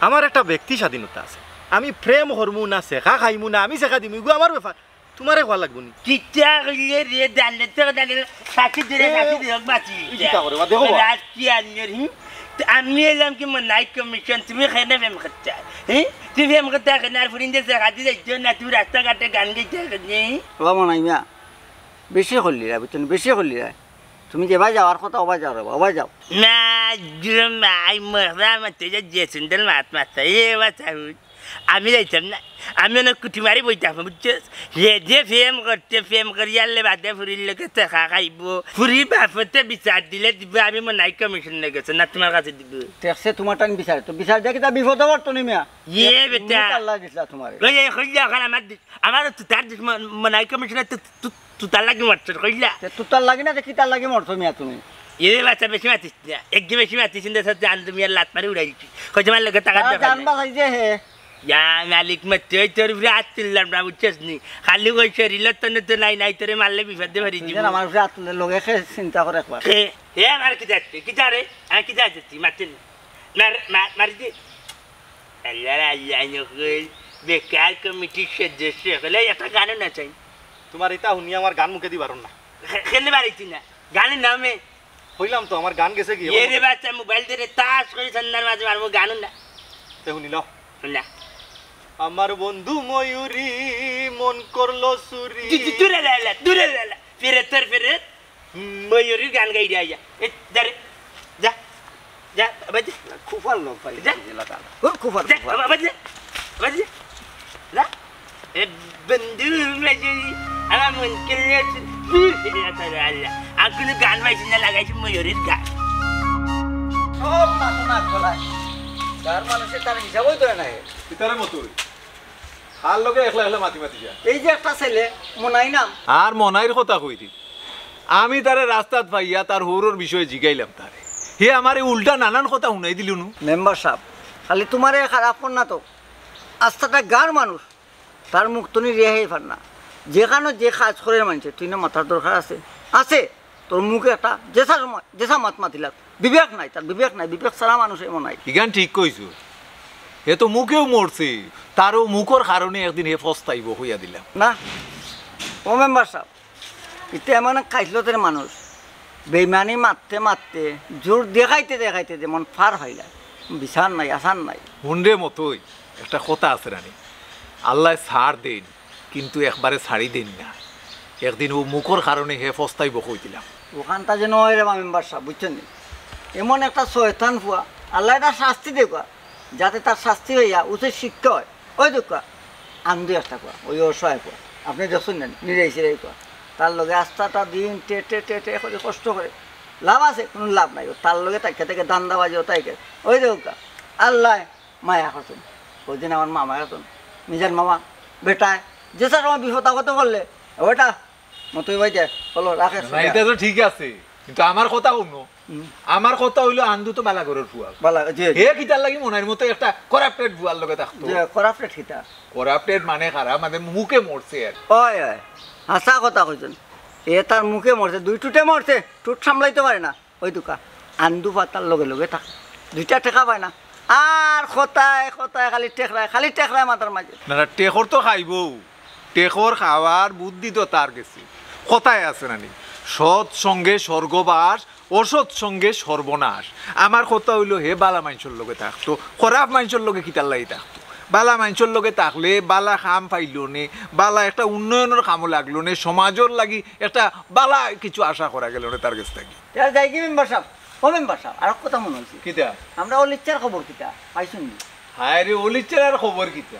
আমার একটা ব্যক্তি স্বাধীনতা আছে। আমি প্রেম করমু না, শেখা খাইমু না, আমি শেখা দিমু, এগু আমার ব্যাপার। তোমারে কওয়া লাগবো নি? কিতা কইলে রে, জানলে তো জানলে, ফাঁসি দিলে এ, ফাঁসি দিলে, বাঁচি। এই কিতা করে, বা দেখো বা। রাত কি আনলে, হুম? তো আমি এলাম কি মনাই কমিশন, তুমি কেনে প্রেম করতে? হ্যাঁ? তুমি প্রেম করতে কেনে আর ফুরিন্দে শেখা দিলে, না তুমি রাস্তাঘাটে গান গাইতে কেনে? বাবা মনাই মিয়া, বেশি করলি রে, বুঝছো নি? বেশি করলি রে। তুমি যেবায় যাওয়ার কথা, ওবায় যাও রে বা, ওবায় যাও। না, জুরে মাই মরা মতে যে যে সুন্দর মাত মারছে, এ বাচ্চা হুন। আমি যাইতাম না, আমি অনেক কুটি মারি বইতাম, বুঝছস? হে যে প্রেম করতে, প্রেম করি আনলে বাদে ফুরির লগে শেখা খাইবো। ফুরির বাপতে বিচার দিলে দিব, আমি মনাই কমিশন গেছে না তোমার কাছে দিব। দেখছে তোমার টান বিচার, তো বিচার দেখি তা বিপদে পড়তো নি মিয়া। ইয়ে বেটা। মুখ আল্লাহ দিছলা তোমারে। ওই, এই কইলে এখন আমার দি-, আমার তো তার দিস ম-, মনাই কমিশনার তো, তো, তো তার লাগি মারছে, কইলা? তে তো তার লাগি না, তে কি তার লাগি মরছো মিয়া তুমি? এ বাচ্চা বেশি মাতিস না, একগে বেশি মাতিস না, সাথে আনন্দ মিয়ার লাত মারি উড়াই দিছি। কইছে আমার লগে টাকা আর দরকার জান নাই। বাঁচাই যে হে। ইয়া মালিক, মারতে ওই তোর উপরে হাত তুললাম না, বুঝছস নি? খালি ওই শরীরত তো নাই, নাই তোরে মারলে বিপদে ভরি তুই দিব। যেন আমার উপরে হাত তুললে লগে খে চিন্তা করে একবার। খে, হে আমার কি যাচ্ছে? কি যা রে? আমি কি যাচ্ছে? মারতে নি। মার, মার, মারি দে। আল্লাহ, আল্লাহ, নকল, বেকার কমিটির সদস্য হলে একটা গানও না চাই। তোমার এটা শুনি আমার গান মুখে দিবার না। খে-, খেলতে পারিছি না। গানের নামে। কইলাম তো, আমার গান গেছে কি? এ রে বাচ্চা, মোবাইল দে রে, তাস করে সন্ধ্যার মাঝে মারবো, গানও না। তে শুনি লও। শুন না। আমার বন্ধু ময়ূরী মন করলো চুরি। দূ-, দূ-, দূরে লে, লে, দূরে লে, লে। ফেরত, তোর ফেরত। ময়ূরীর গান গাই রে আইয়া। এ, যা রে। যা। যা, বাবা যা। খুফার লোক পাই যা। এলাকা। ওর খুফার, যা, খুফার। বাবা যা। বাবা যা। যা। এ, বন্ধু ময়ূরী, আমার মন করলো চুরি। দূর ফিরে যা, তোর আল্লাহ। আর কোনো গান পাইছি না, লাগাইছি ময়ূরীর গান। সব মাথা নাক গলায়। তার মানুষের তার হিসাবই ধরে না এ। ইতারে মতোই। আর লগে একলা একলা মাতি মাতি যা। এই যে একটা ছেলে, মনাই নাম। আর মনাইর কথা কইতে। আমি তারে রাস্তাত পাইয়া তার হৌরর বিষয়ে জিগাইলাম তারে। হে আমারে উল্টা নানান কথা হুনাই দিল নু। মেম্বার সাব, খালি তোমারে খারাপ কর না তো। আস্তাটা গাঁর মানুষ, তার মুখ তনি রেহাই পার না। যেখানো যে কাজ করে মানছে, তুই না মাতার দরকার আছে। আছে, তোর মুখে একটা যেসা সময়, যেসা মাত মাতিলাত। বিবেক নাই, তার বিবেক নাই, বিবেক ছাড়া মানুষ এমন নাই। ইখান ঠিক কইছো। হে তো মুখেও মরছে, তারও মুখর কারণে একদিন হে পস্তাইবো, কইয়া দিলাম। না, ও মেম্বার সাব, ইতে এমন এক খাইছলতের মানুষ, বেইমানি মারতে মারতে, জোর দেখাইতে দেখাইতে যেমন পার হইলা, বিচার নাই, আচার নাই। হুনরে মতই, একটা কথা আছে রানি, আল্লায় ছাড় দেইন, কিন্তু একবারে ছাড়ি দেইন না। একদিন ও মুখর কারণে হে পস্তাইবো কই দিলাম। ওখানটা যে নয় রে বা মেম্বার সাব, বুঝছেন নি? এমন একটা শয়তান ফুয়া, আল্লায় এটা শাস্তি দেউকা, যাতে তার শাস্তি হইয়া উচিত শিক্ষা হয়। ওই দেখুকা, আন্দু একটা কুয়া, ওই অসহায় কুয়া, আপনি দেখছেন না, নিজে এসে এই কুয়া। তার লগে আস্তাটা দিন টে টে টে টে করি কষ্ট করে। লাভ আছে? কুনু লাভ নাই। ও তার লগে তাইকা তাইকা ধান্দাবাজি ও তাইকা। ওই দেখউক্কা, আল্লায় মায়া করছইন। ওই দিন আমার মামা করছইন। নিজর মামা, বেটায়, যে সময় বিপদ আপদে পড়লে, ওটা মতই ভাই দে, বলো, রাখে না, এটা তো ঠিক আছে, কিন্তু আমার কথা হুনো। হুম। আমার কথা অইলো, আন্দু তো বালা ঘরর ফুয়া। বালা, জি, জি। হে কিতার লাগি মনাইর মতো একটা corrupted ফুয়ার লগে থাকতো? জি, corrupted কিতা? Corrupted মানে খারাপ, মানে মুখে মরছে আর। অয়, অয়। হাছা কথা কইছইন। এ তার মুখে মরছে, দুই টুটে মরছে, টুট সামলাইতো পারে না। ওই দেখউক্কা, আন্দু ফাতার লগে লগে থাকে। দুইটা টেকা পায় না। আর কথায় কথায় খালি টেকরায়, খালি টেকরায় মাথার মাঝে। না, না, টেকর তো খাইবো। টেকর খাওয়ার বুদ্ধি তো তার গেছে। কথায় আছে না নি, "সৎ সঙ্গে স্বর্গবাস, অসৎ সঙ্গে সর্বনাশ।" আমার কথা অইলো, হে বালা মানষর লগে থাকতো, খারাপ মানষর লগে কিতার লাগি থাকতো? বালা মানষর লগে থাকলে বালা কাম পাইলো নে, বালা একটা উন্নয়নর কামো লাগলো নে, সমাজর লাগি একটা বালা কিছু আশা করা গেলো নে তার গেছ থাকি। তে আর যাইগি মেম্বার সাব? ও মেম্বার সাব, আরক কথা মনো অইছে। কিতা? আমরা অলিচ্ছার খবর কিতা? পাইছইন নি? হায় রে, অলিচ্ছার আর খবর কিতা?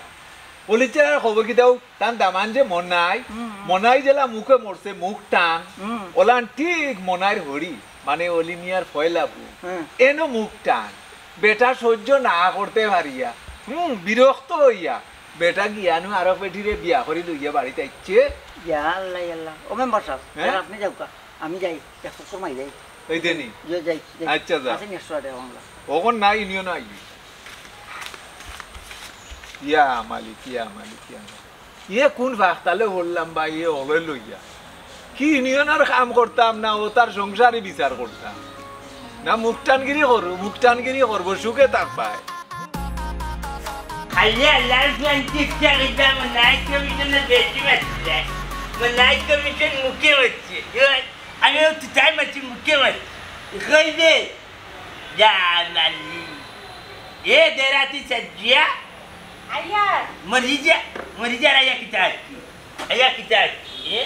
অলিচ্ছার আর খবর কিতা? অউ তান দামান যে মনাই, হুম, হুম। মনাই যেলা মুখে মরছে, মুখ টান, হুম। ওলান ঠিক মনাইর হড়ি, মানে অলি মিয়ার ফয়লা বউ। হুম। এনো মুখ টান। বেটা সহ্য না করতে পারিয়া, হুম, বিরক্ত অইয়া, বেটা গিয়ানু আরক বেটিরে বিয়া করি লইয়া বাড়িত আইছে। ইয়া আল্লাহ, ইয়া আল্লাহ। ও মেম্বার সাব, হ্যাঁ? আর আপনে যাউক্কা। আমি যাই, এক চক্কর মারি যাই। এই দেনি? যাই, যাই, যাই। আচ্ছা, যা। আছে নি একশো টাকা বাংলা? অখন নাই, ইউনিয়ন আইবি। ইয়া মালিক, ইয়া মালিক, ইয়া মালিক। ইয়ে কোন ফাঁকতালে পড়লাম বা ইয়ে অলে লইয়া? কি ইউনিয়নর কাম করতাম না, ও তার সংসারই বিচার করতাম। না মুখটানগিরি করবো, মুখটানগিরি করবো, সুখে থাকবায়। খালি আল্লাহর ফুয়ান চিৎকার দিতাম, মনাই কমিশনে বেশি মাতছে। মনাই কমিশন মুখে হচ্ছে। আমি ও তুই তাই মারছি মুখে মারছি। কই রে? যা মারলি। এ দেরাতি সাজিয়া। আইয়া। মরি যা, মরি যা, আইয়া কিতা আছি? আইয়া কিতা আছি? এ?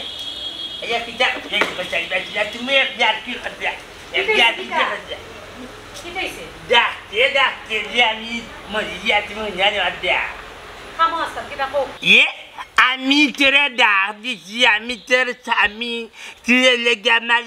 আইয়া কিতা? এই যে বাচ্চা, এই বাচ্চা, তুমি এক ইয়ার কি করতে? এক ইয়ার কি করতে? কিতা অইছে? ডাকতে, ডাকতে যে আমি মরি যা, তুমি জানো আর দেয়া। খামো আছলাম, কিতা কও? এ? আমি তোরে ডাক দিছি, আমি তোর স্বামী, তুই অইলে গিয়া আমার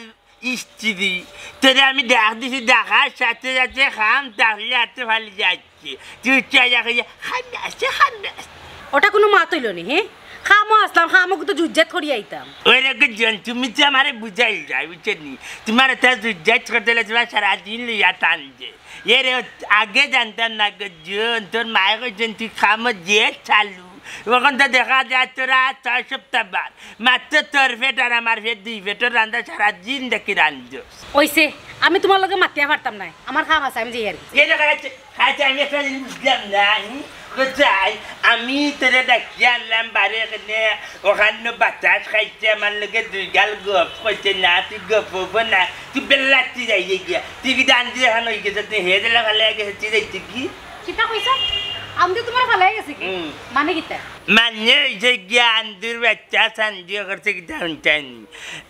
স্ত্রী। তোরে আমি ডাক দিছি, ডাকার সাথে সাথে খাম তাহলে হাতে ফালি যাচ্ছে। তুই উঠে আইয়া কইয়া, "খামে আছে, খামে আছে।" ওটা কুনু মাত অইলো নি, হে? খামো আছলাম, খামো কিন্তু জুজ্জাত করিয়া আইতাম। ওই রে গো জন, তুমি তো আমারে বুঝাইল যায়, বুঝছো নি? তুমার এতা জুজ্জাত করতে অইলে তুমার সারাদিন লইয়া টান যে। এ রে, আগে জানতাম না গো জন, তোর মায়ে কইছইন তুই খামো যে চালু। অখন তো দেখা যায় তোরা ছয় সপ্তাহ বাদ। মাত্র তোর পেট আর আমার পেট, দুই পেটর রান্দা সারাদিন দেখি রান্দো। অইছে, আমি তুমার লগে মাতিয়া পারতাম নায়। আমার খাম আছে, আমি যাই আর কি। এ দেখা যাচ্ছে, আচ্ছা, আমি একটা জিনিস বুঝলাম না, হুম? কোথায়? আমি তোরে ডাকিয়া আনলাম বারে এখানে, অখানো বাতাস খাইছে, আমার লগে দুই গাল গপ কইছে না, তুই গপ হবো না, তুই বেল্লাচ্ছি যাই গিয়া, তুই কি দান্দি এখন হয়ে গেছে, তুই হেয়ে দিলে ভালো হয়ে গেছে, তুই যাইতে কি? কিতা কইছ? আমি তো তুমার ভালো হয়ে গেছে কি? হুম। মানে কিতা? মানে অইছে গিয়া আন্দুর বাচ্চা সান্দি করছে কিতা হুনছইন নি?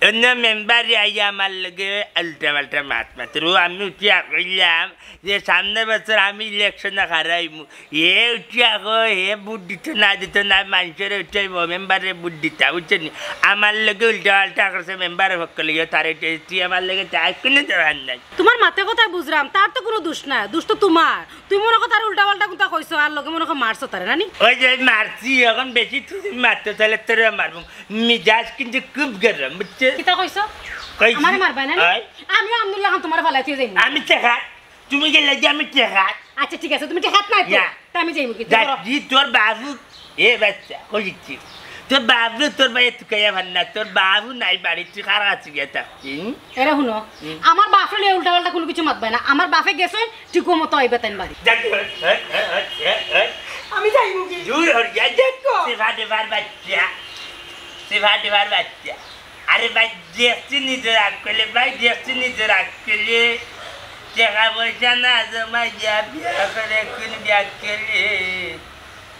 অন্য মেম্বারে আইয়া আমার লগে উল্টা পাল্টা মাত মাতর। ও আমি উঠিয়া কইলাম, যে সামনে বছর আমি ইলেকশনে হারাইমু। হে উঠিয়া কয়, হে ভোট দিত না, দিত না, মানষরে উঠাইবো, মেম্বারে ভোট দিতা, বুঝছো নি? আমার লগে উল্টা পাল্টা করছে, মেম্বারে ভক্ত লইয়া তারে উঠাইছে, তুই আমার লগে তার কুনু দরকার নাই। তুমার মাতে কথায় বুঝরাম, তার তো কুনু দুষ নাই, দুষ তো তুমার। তুই মনে কর তার উল্টা পাল্টা কুনতা কইছো, আর লগে মনে কর মারছো তারে, না নি? ওই যে মারছি, অখন বেশি তুই মারতে চাইলে তোরে মারমু। মিজাজ কিন্তু খুব গরম, বুঝছো? কিতা কইছো? কইছি। আমারে মারবায় না নি? ওই। আমিও আমনুল্লাহ খান তুমারে ফালাই থুই যাইমু। আমি টেকাত, তুমি গেলে যে আমি টেকাত। আচ্ছা, ঠিক আছে, তুমি টেকাত নাই তো। ইয়া। তা আমি যাইমু কি? যা, তুই করো। জি, তোর বাবু, এ বাচ্চা, কই দিচ্ছি? তোর বাবু, তোর ভাই তুকাইয়া ভান্না, তোর বাবু নাই বাড়ি, তুই কার কাছে গিয়া থাকবি? হুম? এরে হুনো, হুম। আমার বাপরে লইয়া উল্টা পাল্টা কুনু কিছু মাতবায় না। আমার বাপে গেছইন, ঠিক মতো আইবা তাইন বাড়ি। যা, যা, যা, যা, যা, যা। আমি যাইমু কি? দূর হর যা, যা। দেখো। সিফা দেবার বাচ্চা, সিফা দেবার বাচ্চা। আরে ভাই, দেখছি নিজের আক্কলে, ভাই, দেখছি নিজের আক্কলে। টেকা পয়সা না জমাইয়া বিয়া করে কুন বিয়া করলে?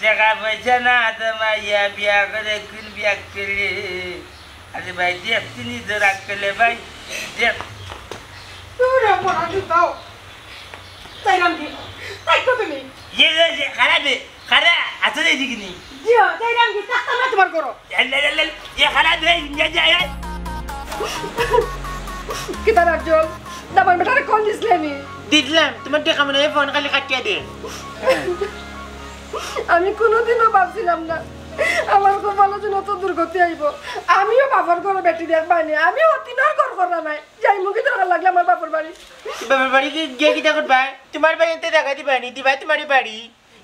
টেকা পয়সা না জমাইয়া বিয়া করে কুন বিয়া করলে? আরে ভাই, দেখছি নিজের আক্কলে, ভাই, দেখ। দূর হ, পড়া দাও। তাই রামজি, তাই তো তুমি। ইয়ে, ইয়ে, ইয়ে, খারাপ রে। খারা, আছো রে এদিকে নি? জি, যাইরাম কি, থাকতাম না তুমার ঘরো। এ, লে, লে, লে, এ খারা দে, ইন্ডিয়া যায়, এ। কিতা রাজ্জল, দামান বেটারে কল দিছলে নি? দিলাম, তুমার টেকা মনে অয় ফোন খালি কাটিয়া দে। আমি কুনুদিনও ভাবছিলাম না আমার কপালো যেন অত দুর্গতি আইবো। আমিও বাপর ঘরর বেটি, দেখবায় নি, আমি অতিনর ঘর করা নায়। যাইমুগি দরকার লাগলে আমার বাপর বাড়ি। বাপর বাড়ি গিয়া কিতা করবায়? তুমার ভাইয়াইন্তে জাগা দিবা নি, দিবা তুমার বাড়ি।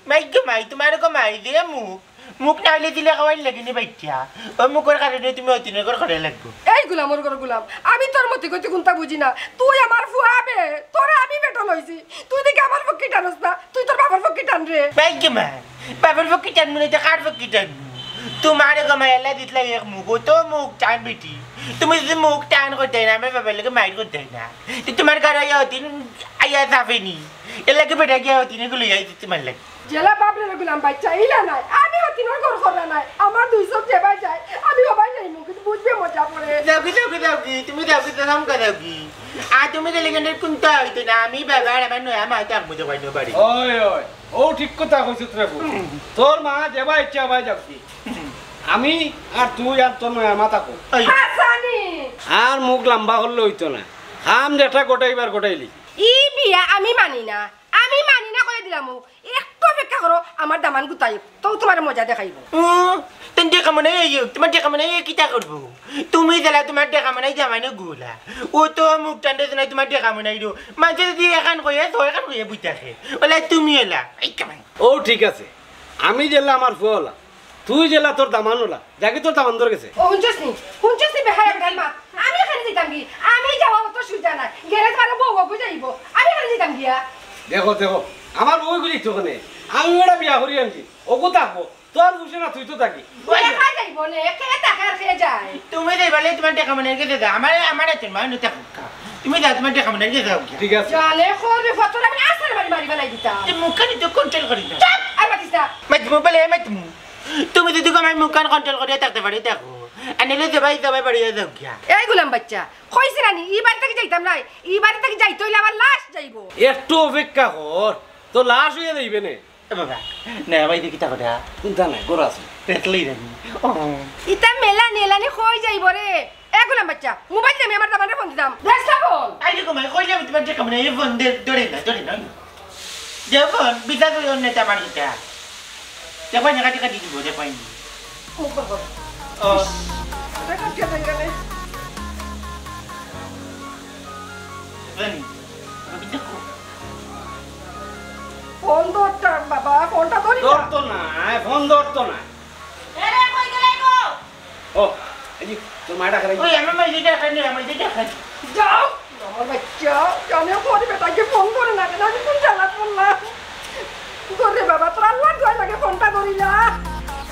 মাই গো মাই, তুমার গো মাই, যে মুখ, মুখ না অইলে দিলে খাওয়াইর লাগে নি বাইচ্চা। অউ মুখর কারণে তুমি অতিনর ঘর করা লাগবো। এই গুলামর ঘরর গুলাম, আমি তোর মতি গতি কুন্তা বুঝি না। তুই আমার ফুয়া বে, তোরে আমি পেটো লইছি। তুই দেখি আমার পক্ষে টানস না, তুই তোর বাপর পক্ষে টান রে। মাই গো মাই, বাপর পক্ষে টানমু না তো কার পক্ষে টানমু? তুমার গো মাই, আল্লায় দিছলা এক মুখ, অত মুখ টান বেটি। তুমি যুদি মুখ টান করতায় না, আমার বাবার লগে মাইর করতায় না। তে তুমার ঘরো আইয়া অতিন আইয়া চাপে নি। এরলাগি বেটা গিয়া অতিনরে লইয়া আইছে তুমার লাগি। যেলা বাপরে গুলাম বাইচ্চা, ইলা নায়। আমি অতিনর ঘর করা নায়। আমার দুই চউখ যেবায় যায়, আমি অবায় যাইমু, কিন্তু বুঝবে মজা পড়ে। যাওগি, যাওগি, যাওগি, তুমি যাওগি, তো নাম যাওগি। আর তুমি গেলে কিন্তু কুন্তা অইতো না, আমি বাবা আর আমার নয়া মা থাকমু তো বাইনো বাড়ি। ওই, ওই, অউ ঠিক কথা কইছত রে বউ। তোর মা যেবায় ইচ্ছা অবায় যাউক। আমি আর তুই আর তোর নয়া মা থাকমু। ওই। হাসানি। আর মুখ লাম্বা করলে অইতো না। কাম যেটা ঘটাইবার ঘটাইলি। ই বিয়া আমি মানি না, আমি মানি না কইয়া দিলাম। একটু অপেক্ষা করো, আমার দামান গুতাই, তেউ তুমারে মজা দেখাইবো। ও, তুমার টেকা মনে অয়, তুমার টেকা মনে অয় কিতা করবো? তুমি যেলা তুমার টেকা মনে অয় জামাইনর গুলা। অউ তো মুখ টানতে নাই তুমার টেকা মনে অয় রো। মাঝে যুদি এখান কইয়া, তো এখান কইয়া বই থাকে। অলা তুমি অলা। এই কামান। ও ঠিক আছে, আমি যেলা আমার ফুয়া অলা, তুই যেলা তোর দামান অলা, যাগি তোর দামান্দর গেছে। ও, হুনছস নি? হুনছস নি বেহায়া বেটার মা? আমি এখানে যাইতাম কি? আমি যাওয়া অত সুজা নায়। গেলে তো আরো বউ বউ যাইবো। আমি এখানে যাইতাম গিয়া। দেখো, দেখো, আমার বউ গুলি তো ওখানে। আমি ওটা বিয়া করি আনছি। ওগু থাকবো। তোর বুঝে না, তুই তো থাকি। দেখা যাইবো নে, কে থাকে আর কে যায়। তুমি যাইবায় তুমার টেকা মনে অয় গেছে যাও। আমারে, আমারে তো মা নতে কুক্কা। তুমি যাও, তুমার টেকা মনে অয় গেছে যাও গিয়া। ঠিক আছে। জানে খোর বিপদ, তোরে আমি আছাড় মারি মারি ফালাই দিতাম। তুই মুখখান তো control করি না। চুপ, আর মাতিস না। মাতমু বলে, মাতমু। তুমি যুদি আমার মুখখান control করিয়া থাকতে পারো, থাকো। আর নাইলে যাবায়, যাবায় বাড়ি যাও গিয়া। এই গুলাম বাইচ্চা, কইছি না নি, ই বাড়ি থাকি যাইতাম নায়। ই বাড়ি থাকি যাইতে অইলে আমার লাশ যাইবো। একটু অপেক্ষা কর, তো লাশ অইয়া যাইবে নে। এ বাবা, না ভাই, দেখি তা কথা। কুন্তা নাই, ঘর আছে। পেটলেই জানি। ও। ইতা মেলানি, এলানি কই যাইবো রে? এ গুলাম বাইচ্চা, মোবাইল দে, আমি আমার দামান্দরে ফোন দিতাম। দে ফোন। আই দেখো, মাই, কইলে আমি তুমার টেকা মনে অয়, এই ফোন দে, ধরে না, ধরে না। দে ফোন, বিদ্যা করি অন্য এটা আমার কিতা। দেখো, না, কাটি কাটি দিব, দেখো, আইনি। মুখ বন্ধ কর। ও। ইস, এটা কাটিয়া দেন কেনে? জানি, আমি দেখো। ফোন ধরতাম বাবা, ফোনটা ধরি না। ধরতো না, ফোন ধরতো না। এরে, কই গেলে গো? ও, এই যে, তোর মাটা খারাপ। ওই, আমার মাঝে দেখা নেই, আমার মাঝে দেখা নেই। যাও, আমার বাচ্চা, জানে করি বেটাকে ফোন করে না, কেন আমি কোন জ্বালা করলাম? করে বাবা, তোর আল্লাহর দোয়াই লাগে ফোনটা ধরি না।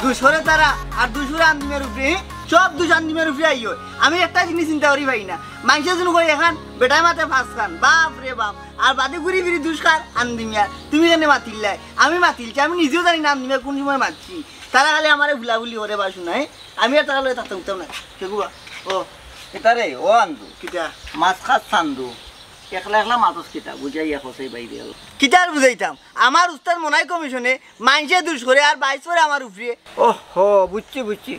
দুষরে তারা, আর দুষরে আন্দিমের উপরে, সব দুষ আন্দিমের উপরে আইও। আমি একটা জিনিস চিন্তা করি পাই না, মাইনষে যেন কই এখান, বেটায় মাতে পাঁচ খান, বাপ রে বাপ, আর বাদে ঘুরি ফিরি দুষ কার আন্দিমিয়া। তুমি কেনে মাতিল্লায়? আমি মাতিলছি, আমি নিজেও জানি না আন্দিমিয়া কোন সময় মাতছি। তারা খালি আমারে ভুলাভুলি করে বা শুনায়, আমি আর তারা লগে থাকতে উঠতাম না। কে গুবা? ও, কিতা রে, ও আন্দু? কিতা? মাছ খাস চান্দু। একলা একলা মাতস কিতা? বুঝাইয়া কও চাই বাইরে। কিতা আর বুঝাইতাম? আমার উস্তাদ মনাই কমিশনে মাইনষে দুষ করে আর বাইছ করে আমার উপরে। ওহো, বুঝছি, বুঝছি।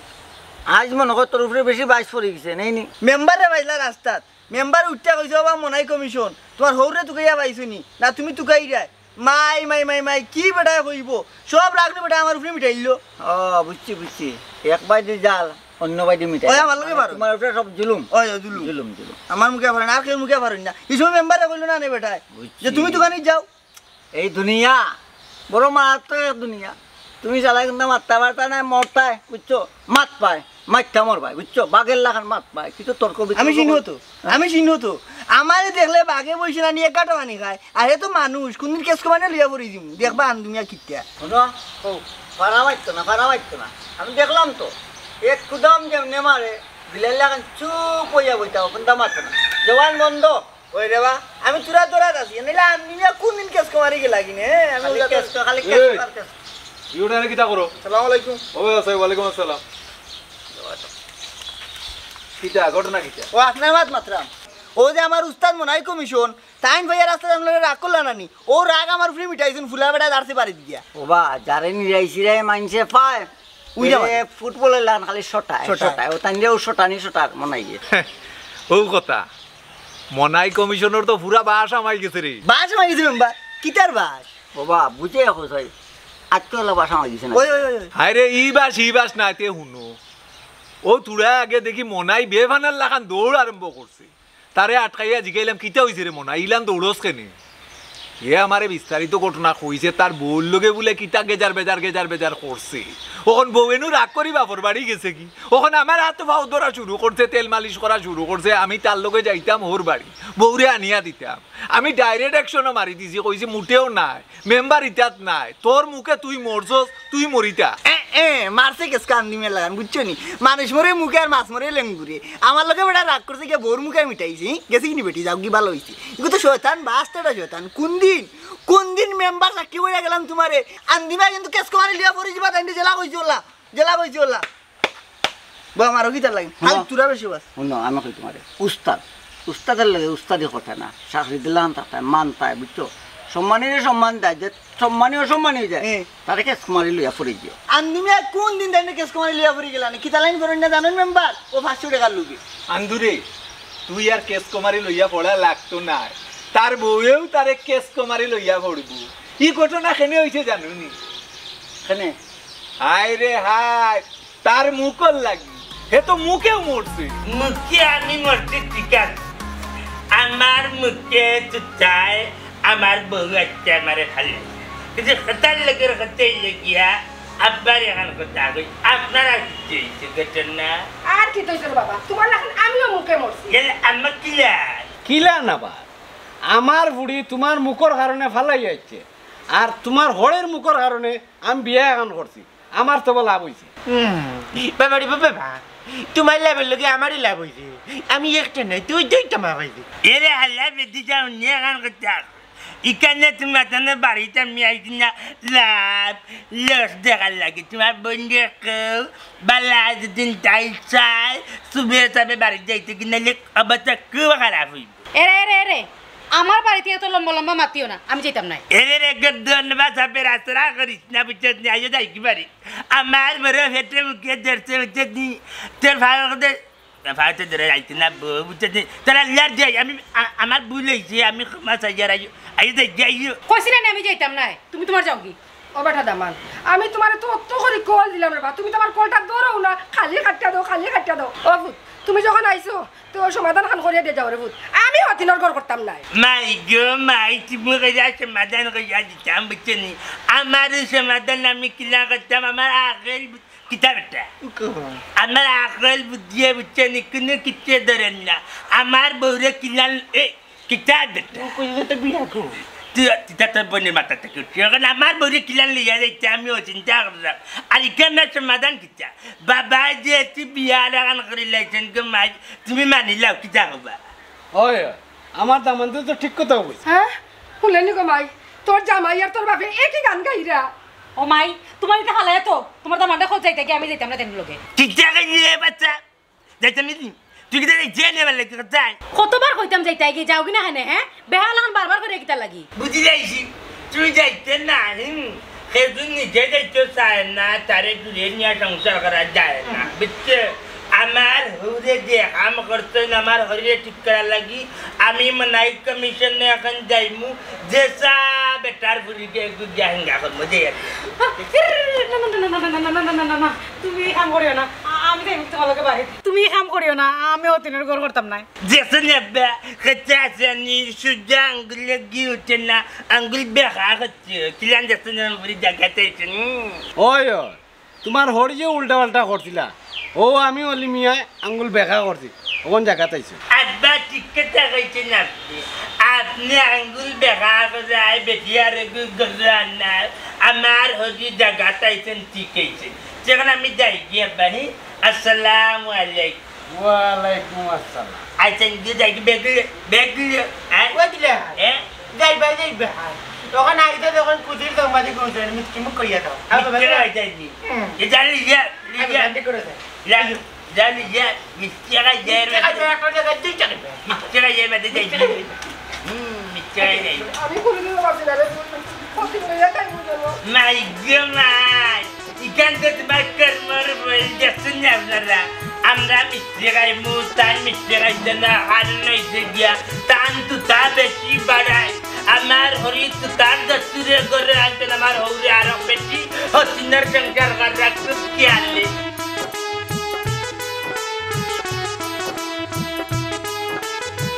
আইজ মনো কর তোর উপরে বেশি বাইছ পড়ি গেছে, নেই নি? মেম্বারে বাইছলা রাস্তাত। মেম্বার উঠিয়া কইছে, "ওবা মনাই কমিশন, তুমার হউরে তুকাইয়া পাইছো নি? না তুমি তুকাইরায়?" মাই, মাই, মাই, মাই, কি বেটায় কইবো? সব রাগ নি বেটায় আমার উপরে মিটাইলো। ও, বুঝছি, বুঝছি। এক বায়দি জাল, অন্য বায়দি মিঠাই। ওই আমার লগে পারো। তুমার উপরে সব জুলুম। ওই, ওই, জুলুম। জুলুম, জুলুম। আমার মুখে পারো না, আর কেউ মুখে পারো না। এই সময় মেম্বারে কইলো না নে বেটায়। বুঝছি। যে তুমি দোকানে যাও। এই দুনিয়া, বড় মারাত্মক এক দুনিয়া। তুমি চালায় কিন্তু মাততায় পারতায় না, মরতায়, বুঝছো? মাত পায়, মাততায় মরবায়, বুঝছো? বাঘের লাখান মাত পায়, কিছু তর্ক বিতর্ক আমি চিনি করো। তো, আমি চিনি তো। আমারে দেখলে বাঘে বইছে না নিয়ে কাটো আনি খায়। আর হে তো মানুষ, কোনদিন কেস কমানে লইয়া পড়ি দিমু। দেখবা আন দুনিয়া কিতা। হুনো, ও, ফারা মারতো না, ফারা মারতো না। আমি দেখলাম তো, এক কুদাম যেমনে মারে, বিলাই লাখান চুপ অইয়া বইতা, কুন্তা মারতো না। জবান বন্ধ। ওই রে বা, আমি তোরা তোরা আছি। নাইলে আমি মিয়া কোন দিন কেস কমারি গেলা কিনে, হে? আমি খালি ওটা তো কেস তো, খালি কেস এই, আর কেস। ইউটারে কিতা করো? সালাম আলাইকুম। ও ভাই, আসসালাম, ওয়ালাইকুম আসসালাম। কিতা, ঘটনা কিতা? ও আপনার মাত মাতরাম। ও যে আমার উস্তাদ মনাই কমিশন, তাইন ভাইয়া রাস্তাত আমরারে রাগ করলা না নি? ও রাগ আমার উপরে মিটাইছইন, ফুলা বেটা দাঁড়ছে বাড়ি দিয়া। ও বা, যারে নিরাইছিরাই মাইনষে পায়, উইরা এ, মারে। ফুটবলের লান খালি শটায়, শটায়। শটায়। ও তাইন যে ও শটানি শটার মনে হয়। অউ কথা, মনাই কমিশনর তো পুরা বাঁশ হামাই গেছে রে। বাঁশ হামাই গেছে মেম্বার? কিতার বাঁশ? বাবা, বুঝে রাখো সাই, আজকে হলো বাসা আমার গেছে না। ওই, ওই, ওই, ওই। হায় রে, ই বাঁশ, ই বাঁশ না, তে হুনো। অউ থুড়া আগে দেখি মনাই বেফানার লাখান দৌড় আরম্ভ করছে। তারে আটকাইয়া জিগাইলাম, "কিতা অইছে রে মনাই, ইলান দৌড়স কেনে?" হে আমারে বিস্তারিত ঘটনা কইছে, তার বউর লগে বুলে কিতা গেজার বেজার, গেজার বেজার করছে। অখন বউয়ে নু রাগ করি বাপর বাড়ি গেছে গি। অখন আমার আতো পাও ধরা শুরু করছে, তেল মালিশ করা শুরু করছে। আমি তার লগে যাইতাম হউর বাড়ি, বউরে আনিয়া দিতাম। আমি direct action-ও মারি দিছি, কইছি, "মুটেও নায়, মেম্বার ইতাত নায়, তোর মুখে তুই মরছস, তুই মরিতা।" এ, এ, মারছে কেসকা আন্দিমের লাগান, বুঝছো নি? মানুষ মরে মুখে আর মাছ মরে লেঙ্গুরে। আমার লগে বেটা রাগ করছে গিয়া বউর মুখে মিটাইছে, হি? গেছে কিনি বেটি, যাও গি ভালা অইছে। ইগু তো শয়তান, বাস্তাটা শয়তান। কোন দিন, কোন দিন মেম্বার সাক্ষী বইয়া গেলাম তোমারে? আন্দিমা কিন্তু কেস কমারি লিয়া পড়ি যিবা, তাইন জেলা কইছি ওলা, জেলা কইছি ওলা। বা আমারও কিতার লাগে? হুনো। আমি তোরা বেশি বাস। হুনো, আমি কই তোমারে, উস্তাদ, উস্তাদের লগে উস্তাদি কথা না, চাকরি দিলাম তাতে মানতায়, বুঝছো? সম্মানীরে সম্মান দেয়, যে সম্মানী অসম্মানী অই যায়, হ্যাঁ। তারে কেস মারি লইয়া পড়ি দিও। আর তুমি আর কোন দিন তাইন কেস কমারি লইয়া পড়ি গেলা না? কিতা লাইন করইন না জানোন মেম্বার? ও পাঁচশো টাকার লুবি। আন্দুরে, তুই আর কেস কমারি লইয়া পড়া লাগতো না। তার বউয়েও তারে কেস কমারি লইয়া পড়বো। ই ঘটনা কেনে অইছে জানো নি? কেনে? হায় রে হায়, তার মুখর লাগি। হে তো মুখেও মরছে। মুখে আমি মরছি ঠিক আছে। আমার মুখে তো চায় আমার বউ আজকে আমারে খালি। কিন্তু কথার লগের কথাই লাগিয়া আব্বার এখন কথা কই। আপনারা কি চেয়েছে ঘটনা? আর কিতা অইছে রে বাবা? তোমার লাখান আমিও মুখে মরছি। গেলে আম্মা কিলা? কিলা না বা? আমার বুড়ি তোমার মুখর কারণে ফালাই আইছে, আর তোমার হড়ের মুখর কারণে আমি বিয়া এখন করছি। আমার তো লাভ অইছে। হুম, বাবা রে বাবা, তোমার লাভর লগে আমারই লাভ অইছে। আমি একটা নাই, তুই দুইটা মা পাইছি। এরে হালা বেটি যাও নিয়ে এখন করতে আস। ইখানে তোমার তানে বাড়িত আমি আইছি না লাভ লস দেখার লাগি। তোমার বন্ধু কেউ বালা যদি তাই চায়, সুবে সাবে বাড়িত যাইতে কিনা লেখ অবস্থা খুব খারাপ অইব। এরে, এরে, এরে, আমার বাড়িত এত লম্বা লম্বা মাতিও না, আমি যাইতাম নায়। এরে রে, গদ্দন বা সাপের আশ্রা করিস না, বুঝছস নি? আইও যাই কি বাড়ি? আমার বড় পেটে মুখে ধরছে, বুঝছস নি? তোর ভালো করে, ভালো তো ধরে যাইতে না, বউ, বুঝছস নি? তোর আল্লাহর যাই, আমি, আ-, আমার ভুল অইছে, আমি ক্ষমা চাইয়ার আইও, আইও যাই, যাইও। কইছি না নি আমি যাইতাম নায়, তুমি তোমার যাও গি। ও বেটা দামান, আমি তোমারে তো অত করি কল দিলাম রে বা, তুমি তো আমার কলটা ধরো না, খালি কাটিয়া দেও, খালি কাটিয়া দেও। ও পুত, তুমি যখন আইছো, তো সমাধান খান করিয়া দিয়া যাও রে পুত, আমি হতিনর ঘর করতাম নায়। মাই গো মাই, তুমি কইরা সমাধান করিয়া দিতাম, বুঝছো নি? আমার এই সমাধান আমি কিলা করতাম, আমার আকেল বু-, কিতা বেটা? আমার আকেল বুদ্ধিয়ে, বুঝছো নি? কোনো কিচ্ছু ধরেন না। আমার বউরে কিলা, এ, কিতা বেটা? ও কইলে তো বিয়া কর। তুই, তুই তো তোর বোনের মাথা থেকে উঠছি। এখন আমার বউরে কিলান লইয়া যাইতে আমি ও চিন্তা করলাম। আর এখানে সমাধান কিতা? বাবা যে তুই বিয়া লাগান করি লাইছেন গো মাই, তুমি মানিলাও কিতা হবা? ওই, আমার দামান্দে তো ঠিক কথা কইছে। হ্যাঁ? হুনলে নি গো মাই, তোর জামাই আর তোর বাপে একই গান গাইরা। ও মাই, তোমার ইতা হালায় তো, তোমার দামান্দে খোঁজ যাইতে গিয়া আমি যাইতাম না তেন লগে। কিতা কইলি রে বাচ্চা? যাইতাম নি? তুই কিতা যে নেবার লাগি কথা? কতবার কইতাম যাইতায় গি, যাও গি না কেনে, হ্যাঁ? বেহায়া লাখান বারবার করি কিতার লাগি? বুঝি যাইছি, তুই যাইতে না, হুম। কেউ নিজে যাইতে চায় না, তারে দূরে নিয়া সংসার করা যায় না, হুম। বুঝছো? আমার হউরে যে কাম করছইন, আমার হউরে ঠিক করার লাগি, আমি মনাই কমিশনে এখন যাইমু, যেসা বেটার ফুরিকে একটু গিয়া হিঙ্গা করমু, যাই আর কি। না, না, না। তুমি এই কাম করিও না, আ-, আমি যাইমু তোমার লগে বাড়িত। তুমি এই কাম করিও না, আমি অতিনের ঘর করতাম নায়। যেসে নেবে, খেতে আসে নি, সুজা আঙ্গুলে গি উঠে না, আঙ্গুল বেকা করছে, কিলান যেসে নেবে বুড়ি জায়গাতে এসে, হুম। ওই, ওই, তোমার হরি যে উল্টা পাল্টা করছিলা, ও আমি অলি মিয়ায় আঙ্গুল বেকা করছি, অখন জাগাত আইছো। আব্বা ঠিক কথা কইছেন আপনি। আপনি আঙ্গুল বেকা করে আই বেটি আর এগু গজু আনার, আমার হরি জাগাত আইছেন ঠিক হইছে। যখন আমি যাই গিয়া বাহি, আসসালামু আলাইকুম। ওয়ালাইকুম আসসালাম। আচ্ছা, গিয়া যাই কি বেগলে, বেগলে, হ্যাঁ? ওই দিলে। হ্যাঁ? যাইবা, যাইবা। তখন আইতে তখন কুদির দম বাজে গুজরে মিষ্টি মুখ কইয়া দাও। আ, বাবা, মিষ্টি কইয়া যাইনি। হুম। এ জানি ইয়া, আমি ইয়া। বান্দি করে দেয়। ইয়া, জানি ইয়া, মিষ্টি খাই যায় রে। মিষ্টি খাই যায়, একটা জায়গায় দুই টাকা। মিষ্টি খাই যায়, বাদে যাই। মিষ্টি খাই যায়। হুম, মিষ্টি খাই যায়। আমি কোনোদিনও বাঁচি না রে, প্রতিদিন লইয়া খাই বুঝলো। মাই গো মাই, ইখান তো তোমার কর্মর বই দেখছেন না আপনারা? আমরা মিষ্টি খাইমু, তাই মিষ্টি খাইছে না, কারণ অইছে গিয়া, তান তুতা বেশি বাড়ায়। আমার হরি তুতার দস্তুরে ঘরে আনতে আমার হৌরে আরো বেশি, হসিনার সংসার করার খুব খেয়ালে।